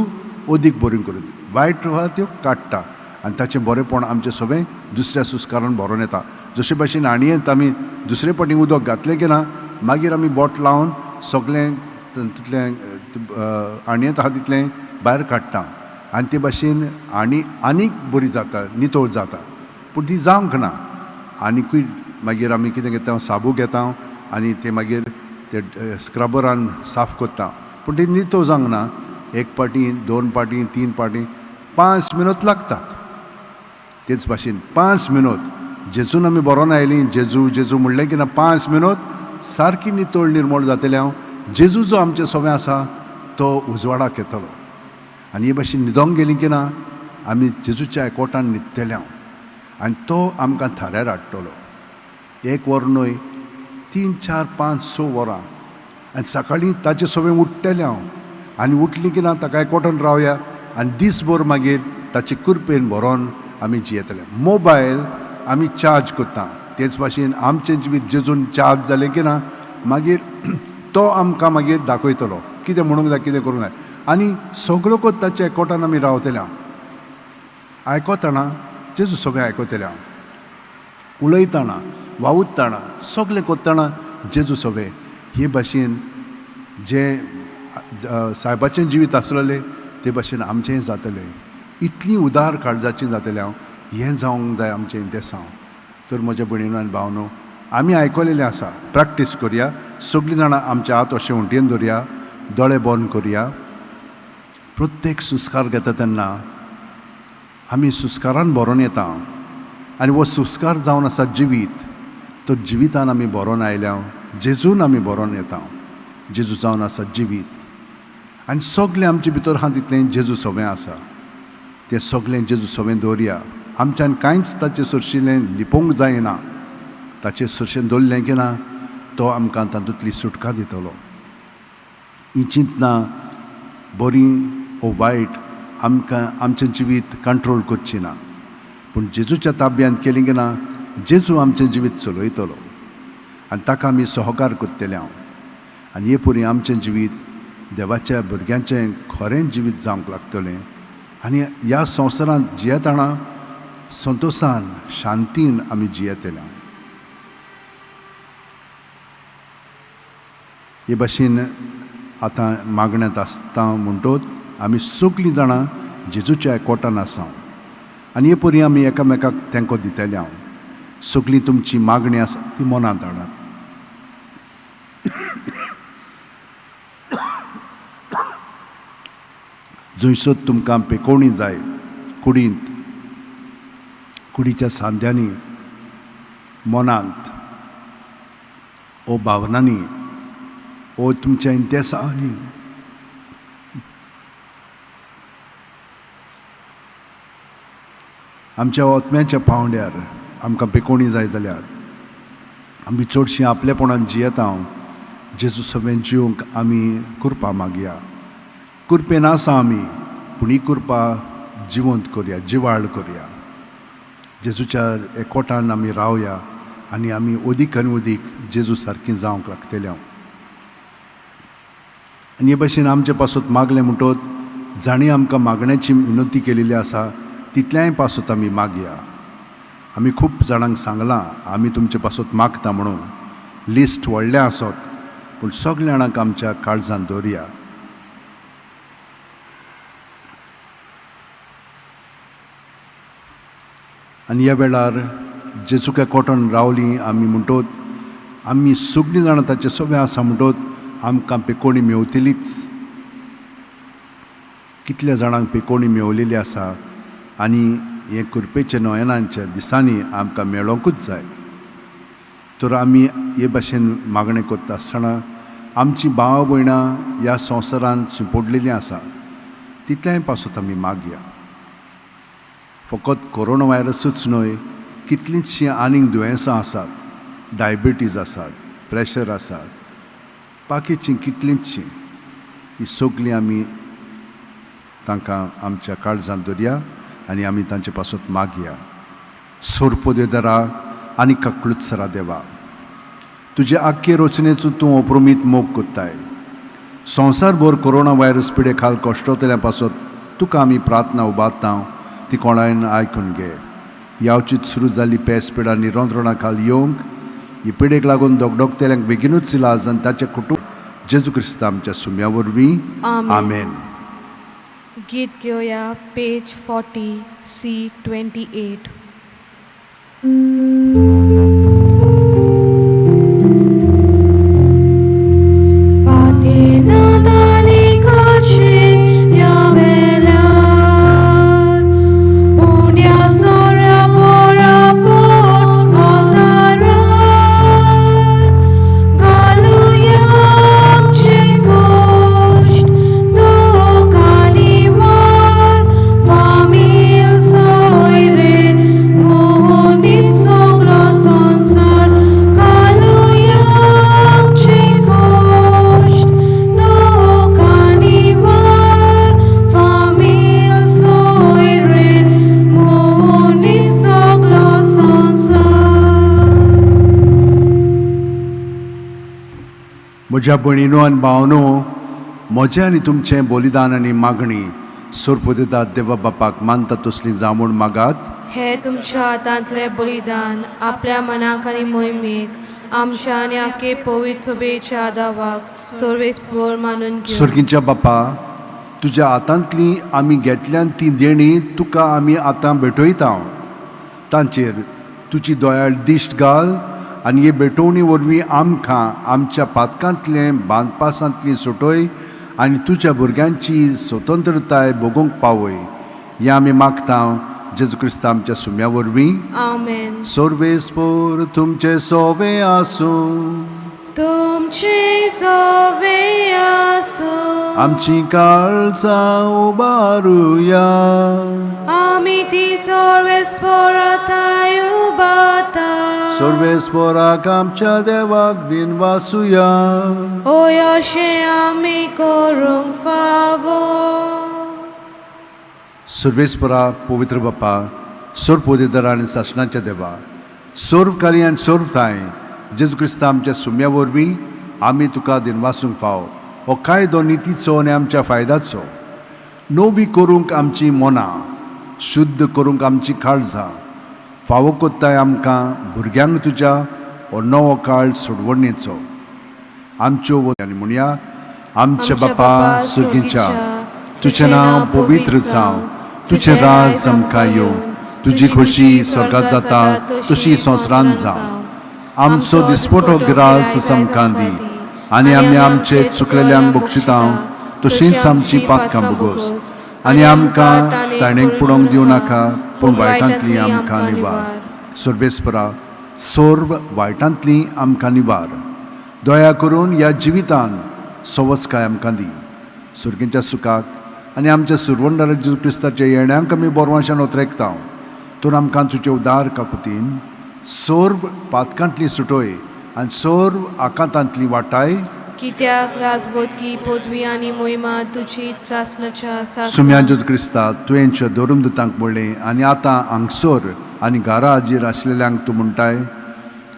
अदीक बऱ्यो करून वायट आहा त्यो काडटा आनी ताचें बरेंपण आमचें सगळें दुसऱ्या सुस्कारान भरोन येता. जशे भाशेन आणयेंत आमी दुसरे फावटी उदक घातलें की ना मागीर आमी बोट लावन सगळें तितलें आणयेंत आहा तितलें भायर काडटा आनी ते भाशेन आनी आनीक बरी जाता, नितळ जाता. पूण ती जावंक ना आनिकूय मागीर आमी कितें घेता, साबू घेता आनी ते मागीर ते स्क्रबरान साफ करता, पूण ती नितळ जावंक ना. एक पाटी, दोन पाटी, तीन पाटी, 5 मिनट लागतात. तेच भाशेन 5 मिनट जेजून आमी बरोवन आयलीं, जेजू जेजू म्हणलें की ना 5 मिनट सारकी नितळ निर्मळ जातलें हांव. जेजू जो आमचें सगळें आसा तो उजवाडाक येतलो. आनी हे भाशेन न्हिदोंक गेलीं की ना आमी जेजूच्या एकवटान न्हिदतले हांव आनी तो आमकां थाऱ्यार हाडटलो. 1 वर न्हय, 3 4 5 6 वरां. आनी सकाळीं ताचे सगळें उठ्ठलें हांव आनी उठलीं की ना ताका एकवटान रावया आनी दीसभर मागीर ताचे कृपेन भरोन आमी जियेतले. मोबायल आमी चार्ज करता, तेच भाशेन आमचें जिवीत जेजून चार्ज जालें की ना मागीर तो आमकां मागीर दाखयतलो कितें म्हणूंक जाय, कितें करूंक जाय. आनी सगळो कोत ताच्या एकवटान आमी रावतले हांव. आयकतना जेजू सगळें आयकतले हांव, उलयतना वावुरतना सगळें करतना जेजू सगळें. हे भाशेन जें सायबाचें जिवीत आसलेलें ते भाशेन आमचेंय जातलें. इतलीं उदार काळजाचीं जातलें हांव. हें जावंक जाय आमचें इंतेसांव. तर म्हज्या भयणीनो आनी भावनो, आमी आयकलेलें आसा, प्रॅक्टीस करया. सगळीं जाणां आमच्या हात अशें उंटयेन दवरया, दोळे बंद करया. प्रत्येक सुस्कार घेता तेन्ना आमी सुस्कारान भरोन येता आनी हो सुस्कार जावन आसा जिवीत. तर जिवितान आमी भरोन आयल्या, जेजून आमी भरोन येता. जेजू जावन आसा जिवीत आनी सगळें आमचे भितर आहा तितलें जेजू सगळें आसा. तें सगळें जेजू सगळें दवरया. आमच्यान कांयच ताचें सरशिल्लें लिपोवंक जायना. ताचें सरशें दवरलें की ना तो आमकां तातूंतली सुटका दितलो. ही चिंतनां बरीं ओ वायट आमकां आमचें जिवीत कंट्रोल करची ना, पूण जेजूच्या ताब्यांत केली की ना जेजू आमचें जिवीत चलयतलो आनी ताका आमी सहकार करतले हांव. आनी हे परी आमचें जिवीत देवाच्या भुरग्यांचें खरें जिवीत जावंक लागतलें आनी ह्या संवसारांत जियेतना संतोशान शांतीन आमी जियेतले. हे भाशेन आतां मागण्यांत आसता म्हणटोच आमी सगळीं जाणां जेजूच्या एकवटान आसा आनी हे परी आमी एकामेकाक तेंको दितले हांव. सगळीं तुमची मागणी आसा ती मनांत हाडात. जंयसर तुमकां पेकोवणी जाय, कुडींत, कुडीच्या सांध्यांनी, मनांत ओ भावनांनी ओ तुमच्या इंतेसांनी, आमच्या आत्म्याच्या पांवड्यार आमकां पेकोवणी जाय जाल्यार आमी चडशीं आपलेपणान जियेता. जेजू सगळें जिवंक आमी कृपा मागया. कृपेन आसा आमी, पूण ही कृपा जिवंत करया, जिवाळ करया. जेजूच्या एकवटान आमी रावया आनी आमी अदीक आनी अदीक जेजू सारकीं जावंक लागतले हांव. आनी हे भाशेन आमचे पासत मागलें म्हणटोच जाणीं आमकां मागण्याची विनंती केलेली आसा तितल्याय पासत आमी मागया. आमी खूब जाणांक सांगलां आमी तुमचे पासत मागता म्हणून. लिस्ट व्हडलें आसत पूण सगल्या जाणांक आमच्या काळजांत दवरया. आनी ह्या वेळार जेजूक एकवटान रावलीं आमी म्हणटोच आमी सगळीं जाणां ताचें सगळें आसा म्हणटोच आमकां पेकोणी मेवतलीच. कितल्या जाणांक पेकोणी मेवलेली आसा आनी हे कृपेच्या नयनांच्या दिसांनी आमकां मेळोंकूच जाय. तर आमी हे भाशेन मागणें करता आसतना आमची भाव भयणां ह्या संवसारांत शिंपडलेलीं आसा तितल्याय पासत आमी मागया. फकत कोरोना व्हायरसूच न्हय, कितलींचशीं आनीक दुयेंसां आसात, डायबिटीज आसात, प्रेशर आसात, बाकीचीं कितलींचशीं, ती सगळीं आमी तांकां आमच्या काळजांत दवरया आनी आमी तांचे पासत मागया. सोरपोदेदरा आनी काकळुतसरा देवा, तुजे आख्खे रचनेचो तूं अप्रमीत मोग कोत्ताय. संवसारभर कोरोना व्हायरस पिडे खाल कश्टोतल्या पासत तुका आमी प्रार्थना उबारता, ती कोणायन आयकून घे. यावचीत सुरू जाल्ली पेस पिडा निरंत्रणा खाल येवंक, ही पिडेक लागून दोगडोगतेल्यांक बेगिनूच इलाज आनी ताचें कुटूंब जेजू क्रिस्ता आमच्या सुम्या वरवीं. आमेन. आमेन. गीत घेवया पेज 40 सी 28. म्हज्या भयणीनो आनी भावनो, म्हजें आनी तुमचें बलिदान आनी मागणी सोरपोदेतात देवा बापाक मानता तसली जावं मागात. हे तुमच्या हातांतले बलिदान आपल्या मनाक आनी मोहिमेक आमच्या आनी आखे पवित्र सभेच्या दावाक सर्वेस्पोर मानून घेवं. सर्गीच्या बापा, तुज्या हातांतली आमी घेतल्यान ती देणी तुका आमी आतां भेटयता. तांचेर तुजी दयाळ दिश्ट घाल आनी हे भेटवणी वरवीं आमकां आमच्या पातकांतलें बांदपासांतली सुटय आनी तुज्या भुरग्यांची स्वतंत्रताय भोगूंक पावय. हें आमी मागता जेजू क्रिस्ता आमच्या सुम्या वरवीं. आमेन. सर्वेस्पोर तुमचे सोवे आसूं. तुमचे सोवे आसूं. आमची काळजां उबारुया. आमी ती सर्वेस्पोराथाय उबाता. सर्वेस्पोराक आमच्या देवाक दिनवासुया. ओय अशें आमी करूंक फावो. सर्वेस्परा, पवित्र बापा, सर्व आनी सासणाच्या देवा, सर्व कार्य आनी सर्व ठांय जेजू क्रिस्ता आमच्या सुम्या वरवीं आमी तुका दिनवासूंक फाव. हो कायदो नितीचो आनी आमच्या फायद्याचो. नवी करूंक आमची मनां, शुद्ध करूंक आमची काळजां फावो कोत्ताय आमकां भुरग्यांक तुज्या हो नवो काळ सोडवणेचो. आमच्यो आनी म्हणया, आमच्या बापा सुगीच्या, तुजें नांव पवित्र जावं, तुजें राज आमकां येवं, तुजी खोशी स्वर्गात जाता तशी संवसारांत जावं. आमचो दिसपटो ग्रास आमकां दी आनी आमी आमचे चुकलेल्यांक बक्षिता तशींच आमची पातकां भोगोस आनी आमकां ताणेक पडोवंक दिवं नाका, पूण वायटांतली आमकां निवार. सर्वेस्परा, सर्व वायटांतली आमकां निवार. दया करून ह्या जिवितान सवसकाय आमकां दी. सुर्गींच्या सुखाक आनी आमच्या सुरवंडार जेजू क्रिस्ताच्या येण्यांक आमी बोरवांशान ओतरेकता. तूं आमकां तुजे उदार काकुतीन सर्व पातकांतली सुटोय आनी सर्व आकांतांतली वाटाय. कित्याक राजबोधकी पदवी आनी मोहिमा तुजी सासणाच्या सुम्या सासणा. जेजू क्रिस्ता, तुवेंच्या धरून दुतांक म्हणलें आनी आतां हांगसर आनी घरा हाजीर आसलेल्यांक तूं म्हणटाय,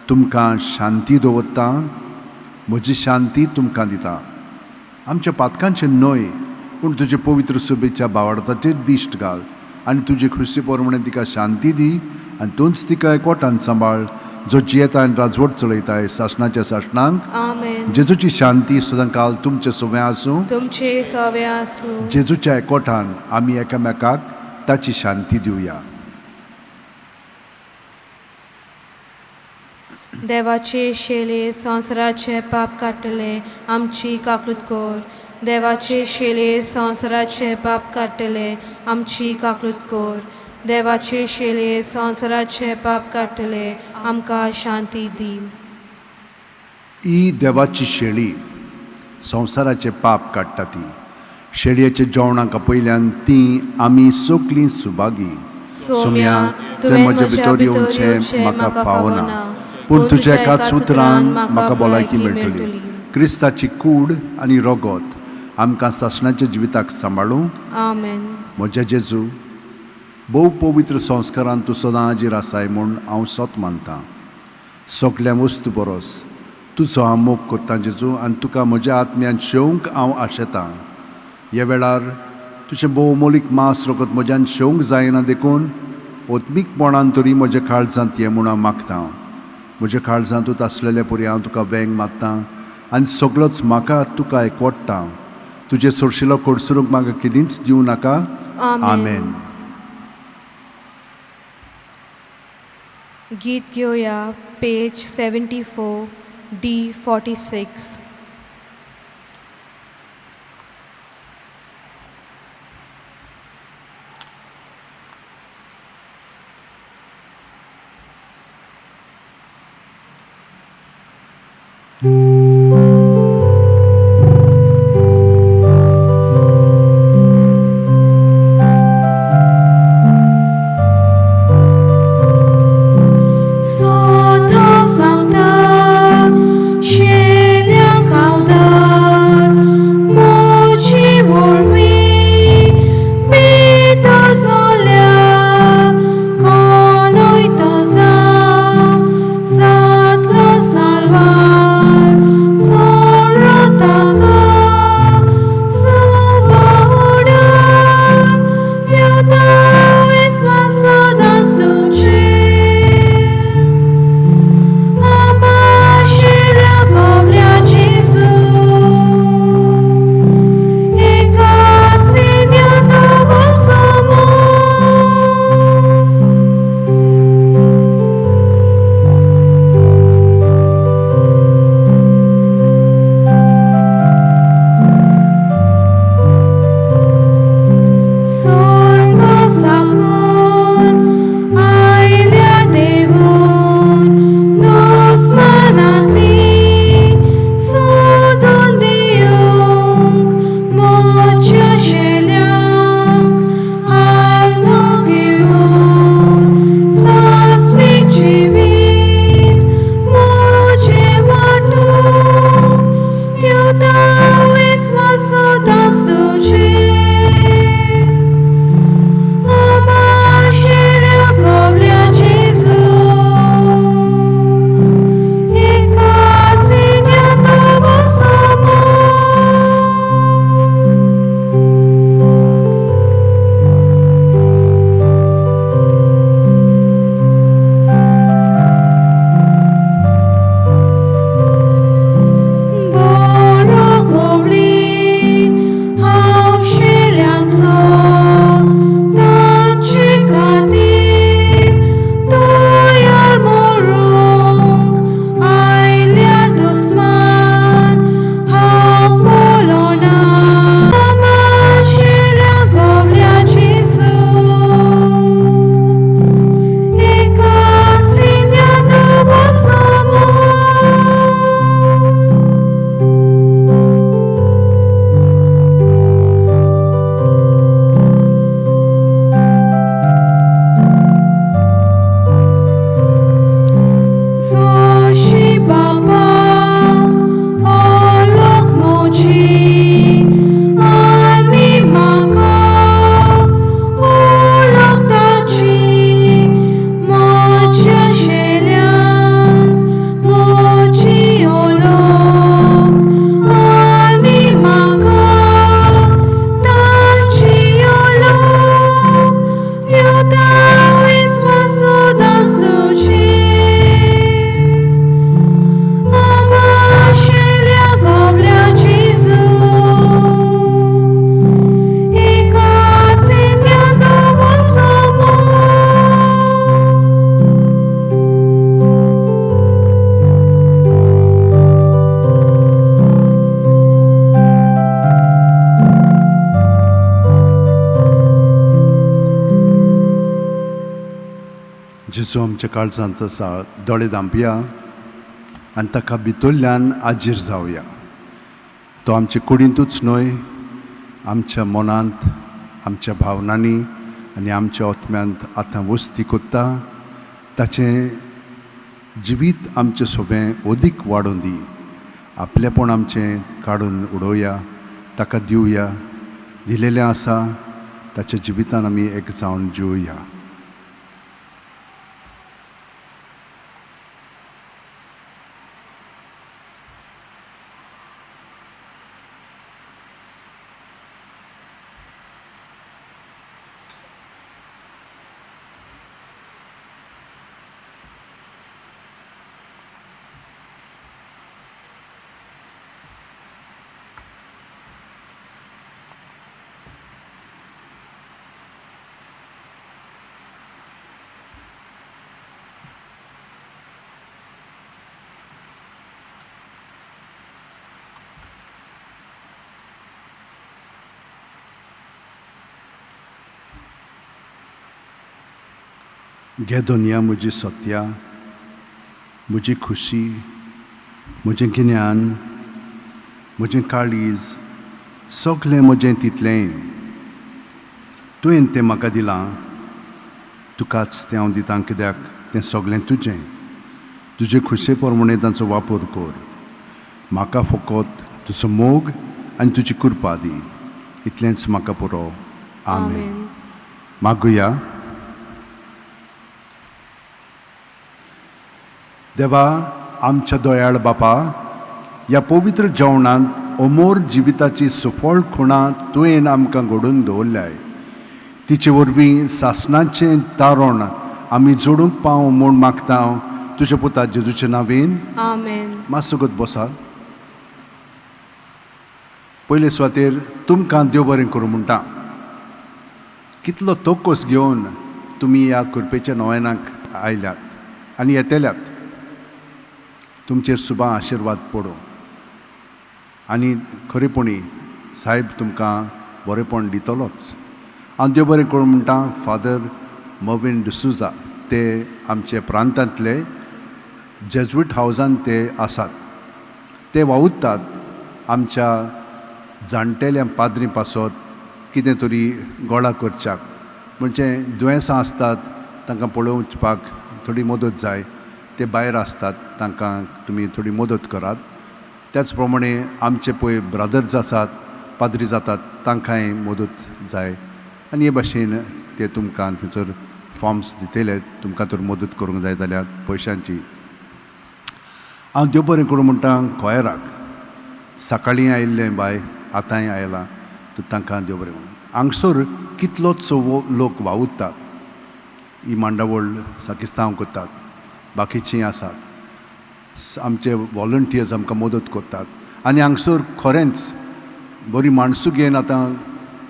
तुमकां शांती दवरता, म्हजी शांती तुमकां दिता. आमच्या पातकांचें न्हय, पूण तुजे पवित्र सुबेच्या बावडताचेर दिश्ट घाल आनी तुजे खुशी प्रमाणे तिका शांती दी आनी तूंच तिका एकवटान सांबाळ, जो जियेता आनी राजवट चलयताय सासणाच्या सासणांक. आमेन. जेजूची शांती सदांकाल तुमचे सुवें आसूं. तुमचे सोवे आसूं. जेजूच्या एकवटान आमी एकामेकाक ताची शांती दिवया. देवाचे शेले संवसाराचे पाप काडटले, आमची काकूत कर. देवाचे शेले संवसाराचे पाप काडटले, आमची काकूत कर. देवाचे शेले संवसाराचे पाप काडटले, आमकां शांती दी. ही देवाची शेळी संवसाराचें पाप काडटा. ती शेळयेच्या जेवणाक आपयल्यान ती आमी सगलीं सुभागी. सोम्या, तुवें म्हज्या भितर येवचें म्हाका फावना, पूण तुज्या एकाच उतरान म्हाका भलायकी मेळटली. क्रिस्ताची कूड आनी रगत आमकां सासणाच्या जिविताक सांबाळूं. आमेन. म्हज्या जेजू, भोव पवित्र संस्कारान तूं सदां हाजीर आसाय म्हूण हांव सत मानतां. सगल्या वस्तू बरोस तुजो हांव मोग करतां जेजू आनी तुका म्हज्या आत्म्यान शेवंक हांव आशेतां. ह्या वेळार तुजें भोव मोलीक मांस रगत म्हज्यान शेवंक जायना देखून ओत्मीकपणान तरी म्हज्या काळजांत ये म्हूण हांव मागतां. म्हज्या काळजांतूच आसलेले परी हांव तुका वेंग मारतां आनी सगळोच म्हाका तुका एकवडटा. तुजे सोरशिलो कडसरूंक म्हाका केदींच दिवं नाका. आमेन. आमेन. गीत घेवया पेज 74 D 46. स्वता सांगता शेल्या गांवदार म्हजी वरवीं बेता जाल्या कोणूय जावं जातलो साल्वार चोरो ताका सुबाउडार दिवता विस्वास सदांच तुजेर. आमाशिल्या गोवल्या जेजू एकाच समो. स्वर्गा साकून आयल्या देवून दुस्मानांतली सोदून दिवंक म्हज्या शेल्यांक आग्नो घेवन सासणीक जिवीत म्हजें वांटूंक दिवता विस्वास सदांच तुजेर. आमाशिल्या गोवल्या जेजू एकाच समो. बरो गोवली हांव शेल्यांचो तांचे खातीर तयार मरूंक आयल्या दुस्मान हांव पळोना. आमाशिल्या गोवल्या जेजू एकाच समो. जोशी बापाक ओलोक म्हजी आनी म्हाका ओलोक ताची. म्हज्या शेल्यांक म्हजी ओलोक आनी म्हाका ताची ओलोक दिवता विस्वास सदांच तुजेर. आमाशिल्या गोवल्या जेजू एकाच समो. जेजू आमच्या काळजांत आसा. दोळे धांपया आनी ताका भितरल्यान आजीर जावया. तो आमचे कुडींतूच न्हय, आमच्या मनांत, आमच्या भावनांनी आनी आमच्या आत्म्यांत आतां वस्ती कोत्ता. ताचें जिवीत आमचें सोबें अदीक वाडोवन दी. आपलेपण आमचें काडून उडोवया, ताका दिवया. दिलेलें आसा ताच्या जिवितान आमी एक जावन जिवया. घे दुनिया म्हजी सत्या, म्हजी खुशी, म्हजें गिन्यान, म्हजें काळीज, सगळें म्हजें तितलें तुवें तें म्हाका दिलां, तुकाच तें हांव दितां, कित्याक तें सगळें तुजें. तुजे खुशे प्रमाणे तांचो वापर कर. म्हाका फकत तुजो मोग आनी तुजी कृपा दी, इतलेंच म्हाका पुरो. आमेन. मागुया. देवा आमच्या दयाळ बापा, ह्या पवित्र जेवणांत अमोर जिविताची सुफळ खुणां तुवें आमकां घडोवन दवरल्याय. तिचे वरवीं सासणाचें तारण आमी जोडूंक पावूं म्हूण मागता तुज्या पुता जेजूचे नांवेन. आमेन. मातसो बसा. पयले सुवातेर तुमकां देव बरें करूं म्हणटा. कितलो तोकोस घेवन तुमी ह्या कृपेच्या नोवेनाक आयल्यात आनी येतल्यात. तुमचेर सुबा आशिर्वाद पडूं आनी खरेपणी साहेब तुमकां बरेंपण दितलोच. हांव देव बरें करूं म्हणटा फादर मर्विन डिसुजा, ते आमचे प्रांतांतले जेज्वीट हावजान ते आसात. ते वावुरतात आमच्या जाणटेल्या पाद्री पासत कितें तरी गोळा करच्याक, म्हणजे दुयेंसां आसतात तांकां पळोवपाक थोडी मदत जाय, ते भायर आसतात तांकां तुमी थोडी मदत करात. त्याच प्रमाणे आमचे पळय ब्रदर्स आसात, पाद्री जातात, तांकांय मदत जाय आनी हे भाशेन ते तुमकां थंयसर फॉर्म्स दितले, तुमकां तर मदत करूंक जाय जाल्यार पयशांची. हांव देव बरें करूं म्हणटा खोयराक, सकाळीं आयिल्लें बाय, आतांय आयलां, तूं तांकां देव बरें करूं. हांगसर कितलोच लोक वावुरतात, ही मांडावळ साकिस्तांव करतात, बाकीचीं आसात, आमचे वॉलंटियर्स आमकां मदत करतात आनी हांगसर खरेंच बरी माणसुगेन आतां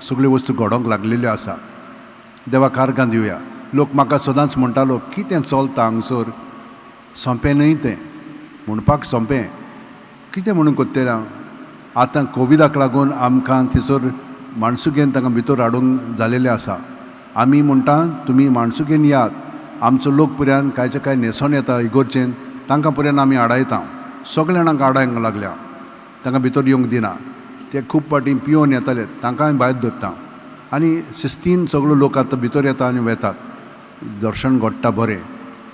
सगळ्यो वस्तू घडोवंक लागलेल्यो आसा. देवा कारगां दिवया. लोक म्हाका सदांच म्हणटालो कितें चलता हांगसर, सोंपें न्हय तें, म्हणपाक सोंपें, कितें म्हणून करतलें हांव. आतां कोविडाक लागून आमकां थंयसर माणसुगेन तांकां भितर हाडूंक जालेलें आसा. आमी म्हणटा तुमी माणसुगेन यात, आमचो लोक पुऱ्यान कांयचे कांय न्हेसोन येता इगोर्जेन, तांकां पुऱ्यान आमी आडायता. सगल्या जाणांक आडायंक लागल्या, तांकां भितर येवंक दिना. ते खूब फावटी पियोवन येताले, तांकां आमी भायर दवरता आनी शिस्तीन सगलो लोक आतां भितर येता आनी वेतात, दर्शन घडटा बरें.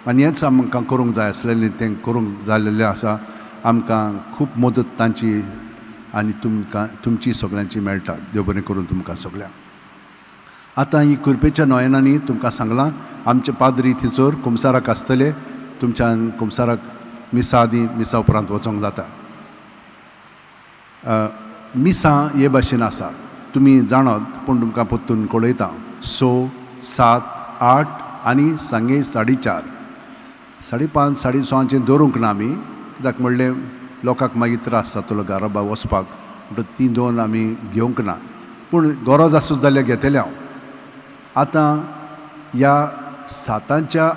आनी हेंच आमकां करूंक जाय आसलेलें, तें करूंक जालेलें आसा. आमकां खूब मदत तांची आनी तुमकां तुमची सगल्यांची मेळटा. देव बरें करूं तुमकां सगल्यांक. आतां ही कृपेच्या नोयनांनी तुमकां सांगलां, आमचे पाद्री थंयसर कुमसाराक आसतले, तुमच्यान कुमसाराक मिसा आदी मिसा उपरांत वचोंक जाता. मिसां हे भाशेन आसा, तुमी जाणात, पूण तुमकां परतून कळयता. 6, 7, 8 आनी सांगे 4:30, 5:30, 6:30 दवरूंक ना आमी, कित्याक म्हणलें लोकांक मागीर त्रास जातलो घरा वचपाक, म्हणटकच तीं दोन आमी घेवंक ना, पूण गरज आसत जाल्यार घेतले हांव. आतां ह्या 7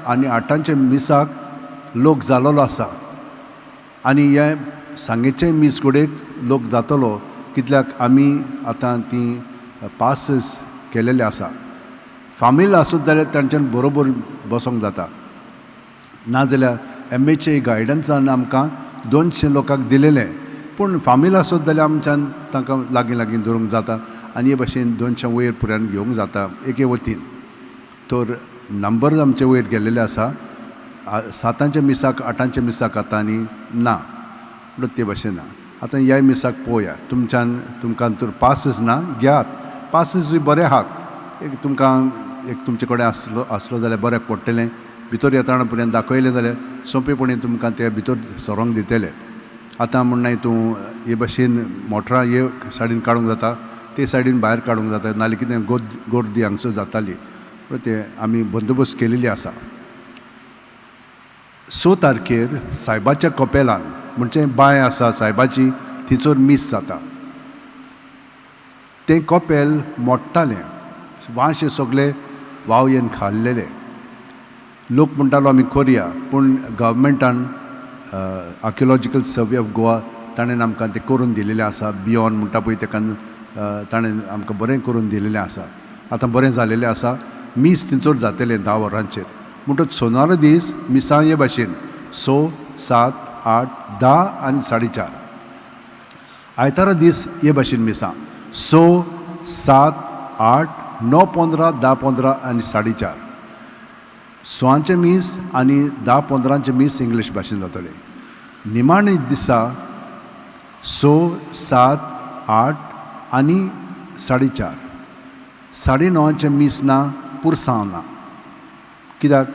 आनी 8 मिसाक लोक जालोलो आसा आनी हे सांगेचे मीस कडेक लोक जातलो, कित्याक आमी आतां ती पासीस केलेले आसा. फामील आसत जाल्यार तांच्यान बरोबर बसोंक जाता, नाजाल्यार एम एचे गायडन्सान आमकां 200 लोकांक दिलेलें, पूण फामील आसत जाल्यार आमच्यान तांकां लागीं लागीं दवरूंक जाता आनी हे भाशेन 200 वयर पुऱ्यान घेवंक जाता एके वतीन. तर नंबर आमचे वयर गेल्लेले आसा, 7 मिसाक 8 मिसाक आतां आनी ना, म्हणून ते भाशेन ना. आतां ह्या मिसाक पळोवया, तुमच्यान तुमकां तर पासच ना, घेयात पासीसूय बरे आहात, एक तुमकां एक तुमचे कडेन आसलो आसलो जाल्यार बऱ्याक पडटलें. भितर येताना पर्यंत दाखयलें जाल्यार सोंपेपणी तुमकां ते भितर सरोंक दितले. आतां म्हण तूं हे भाशेन मोटरां हे सायडीन काडूंक जाता, ते सायडीन भायर काडूंक जाता, नाल्यार कितें गर्दी हांगसर जाताली. पूण ते आमी बंदोबस्त केलेली आसा. 6 तारखेर सायबाच्या कपेलान म्हणजे बांय आसा सायबाची, थंयसर मीस जाता. तें कपेल मोडटालें, वांशे सगळे वावयेन खाल्लेले. लोक म्हणटालो आमी करया, पूण गव्हर्मेंटान आर्कियोलॉजिकल सर्वे ऑफ गोवा ताणें आमकां तें करून दिलेलें आसा. बियोन म्हणटा पळय तेका ताणें आमकां बरें करून दिलेलें आसा. आतां बरें जालेलें आसा. मीस थंयसर जातलें 10 वरांचेर. म्हणटच सोनारो दीस मिसां हे भाशेन 6, 7, 8, 10 आनी 4:30. आयतारा दीस हे भाशेन मिसां 6, 7, 8, 9:15, 10:15 आनी 4:30. 6 मीस आनी 10:15 मीस इंग्लीश भाशेन जातलें. निमाणे दिसा 6, 7, 8 आनी 4:30. 9:30 मीस ना, पुरसांव ना. कित्याक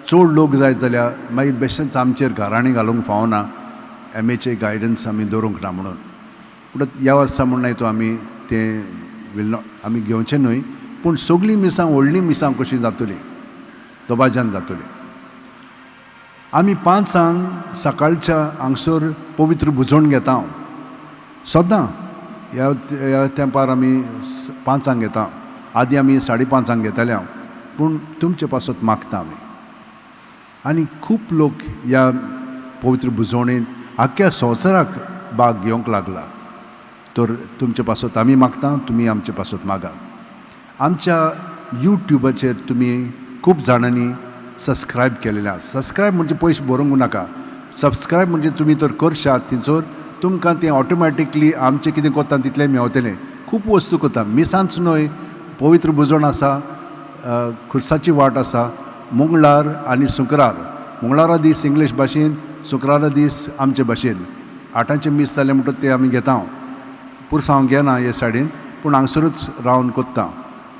चड लोक जायत जाल्यार मागीर बेश्टेच आमचेर घराणीं घालूंक फावना, एमएचे गायडन्स आमी दवरूंक ना म्हणून. पूण ह्या वर्सा म्हण तो आमी तें will not आमी घेवचें न्हय, पूण सगळीं मिसां व्हडलीं मिसां कशीं जातलीं, दबाज्यान जातलीं. आमी 5 सकाळच्या हांगसर पवित्र बुजोवन घेता हांव सदां. ह्या तेंपार आमी 5 घेता. आदीं आमी 5:30 घेताले हांव, पूण तुमचे पासत मागता आमी. आनी खूब लोक ह्या पवित्र बुजवणेंत आख्ख्या संवसाराक भाग घेवंक लागला. तर तुमचे पासत आमी मागता, तुमी आमचे पासत मागात. आमच्या यूट्यूबाचेर तुमी खूब जाणांनी सबस्क्रायब केलेलें आसा. सबस्क्रायब म्हणजे पयशे बरोवंक नाका. सबस्क्रायब म्हणजे तुमी तर करशात थंयसर तुमकां तें ऑटोमॅटिकली आमचें कितें करता तितलें मेवतलें. खूब वस्तू करता, मिसांच न्हय, पवित्र बुजवण आसा, खुर्साची वाट आसा, मंगळार आनी शुक्रार. मंगळारा दीस इंग्लीश भाशेन, शुक्रारा दीस आमचे भाशेन. 8 मीस जालें म्हणटच तें आमी घेता. हांव पुरसांव घेना हे सायडीन, पूण हांगसरूच रावन कोत्ता.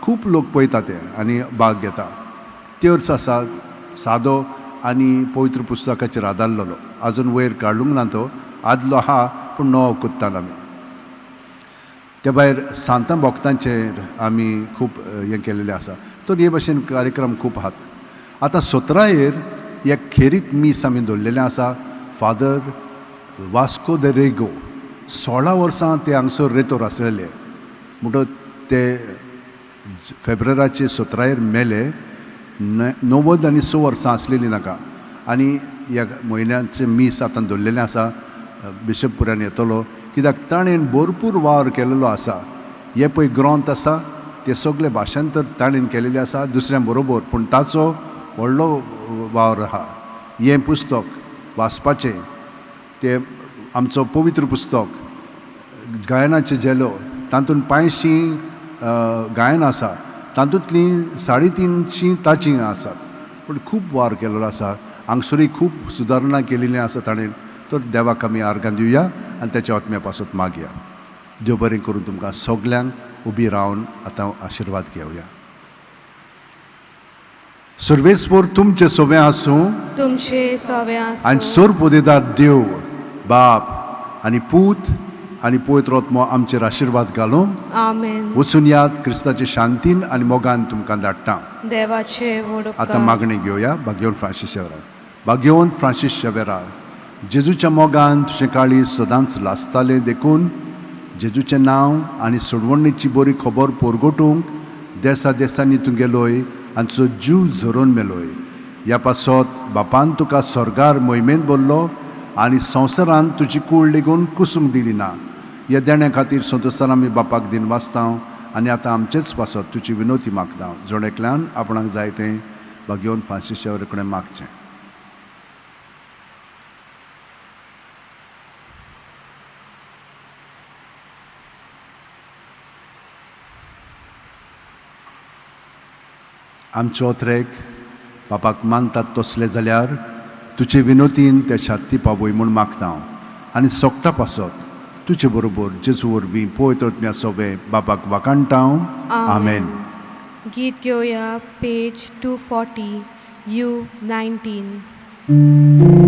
खूब लोक पळयता ते आनी भाग घेता. त्योर्स आसा सादो आनी पवित्र पुस्तकाचेर आदारलेलो, आजून वयर काडूंक ना तो, आदलो आहा पूण नवो कोत्ता आमी. त्या भायर सांतां भक्तांचेर आमी खूब हें केलेलें आसा. तर हे भाशेन कार्यक्रम खूब आहात. आतां 17 एक खेरीत मीस आमी दवरलेलें आसा. फादर वास्को the Rego 16 वर्सां ते हांगसर रेतोर आसलेले, म्हणटच ते फेब्रेराचे 17 मेले. 96 वर्सां आसलेलीं नाका. आनी ह्या म्हयन्याचें मीस आतां दवरलेलें आसा. बिशप पुरान येतलो, कित्याक ताणें भरपूर वावर केलेलो आसा. हे पळय ग्रंथ आसा ते सगळे भाशांतर ताणें केलेलें आसा दुसऱ्यां बरोबर, पूण ताचो व्हडलो वावर आहा. हें पुस्तक वाचपाचें, तें आमचो पवित्र पुस्तक गायनाचें झेलो, तातूंत 500 गायन आसा, तातूंतलीं 350 ताचीं आसात. पूण खूब वावर केलेलो आसा, हांगसरूय खूब सुदारणा केलेली आसा ताणें. तर देवाक आमी आर्गां दिवया आनी तेच्या आत्म्या पासत मागया. देव बरें करून तुमकां सगल्यांक. उबी रावन आतां आशिर्वाद घेवया. सर्वेस्पोर तुमचें सोवें आसूं. तुमचे सवे आनी आसूं. सोरपोदेदार देव बाप आनी पूत आनी पवित्र आत्मो आमचेर आशिर्वाद घालूं. आमेन. वचून याद, क्रिस्ताचे शांतीन आनी मोगान तुमकां धाडटा. देवाचे व्हड आतां उपकार. मागणी घेवया. भाग्यवंत फ्रांसीस शेवरा, भाग्यवंत फ्रांसीस शेवेरा, जेजूच्या मोगान तुजें काळीज सदांच लासतालें, देखून जेजूचें नांव आनी सोडवणीची बरी खबर पोरगोटूंक देसा देसांनी तूं गेलोय आनी तुजो जीव झरोवन मेलोय. ह्या पासत बापान तुका स्वर्गार मोहिमेंत भरलो आनी संवसारांत तुजी कूड लेगून कुसूंक दिली ना. ह्या देण्या खातीर संतोसान आमी बापाक दिन वाचता आनी आतां आमचेच पासत तुजी विनोती मागता. जण एकल्यान आपणाक जाय तें भाग्यवंत फ्रांसीस शेवरे कडेन मागचें. आमचो ओत्रेक बापाक मानतात तसले जाल्यार तुजे विनोतीन ते छाती पावय म्हूण मागता हांव आनी सोगटा पासत तुजे बरोबर जेजू वरवीं पवित्र आत्म्या सोवे बापाक वाखाणटा हांव. आमेन. गीत घेवया पेज 240 U 19.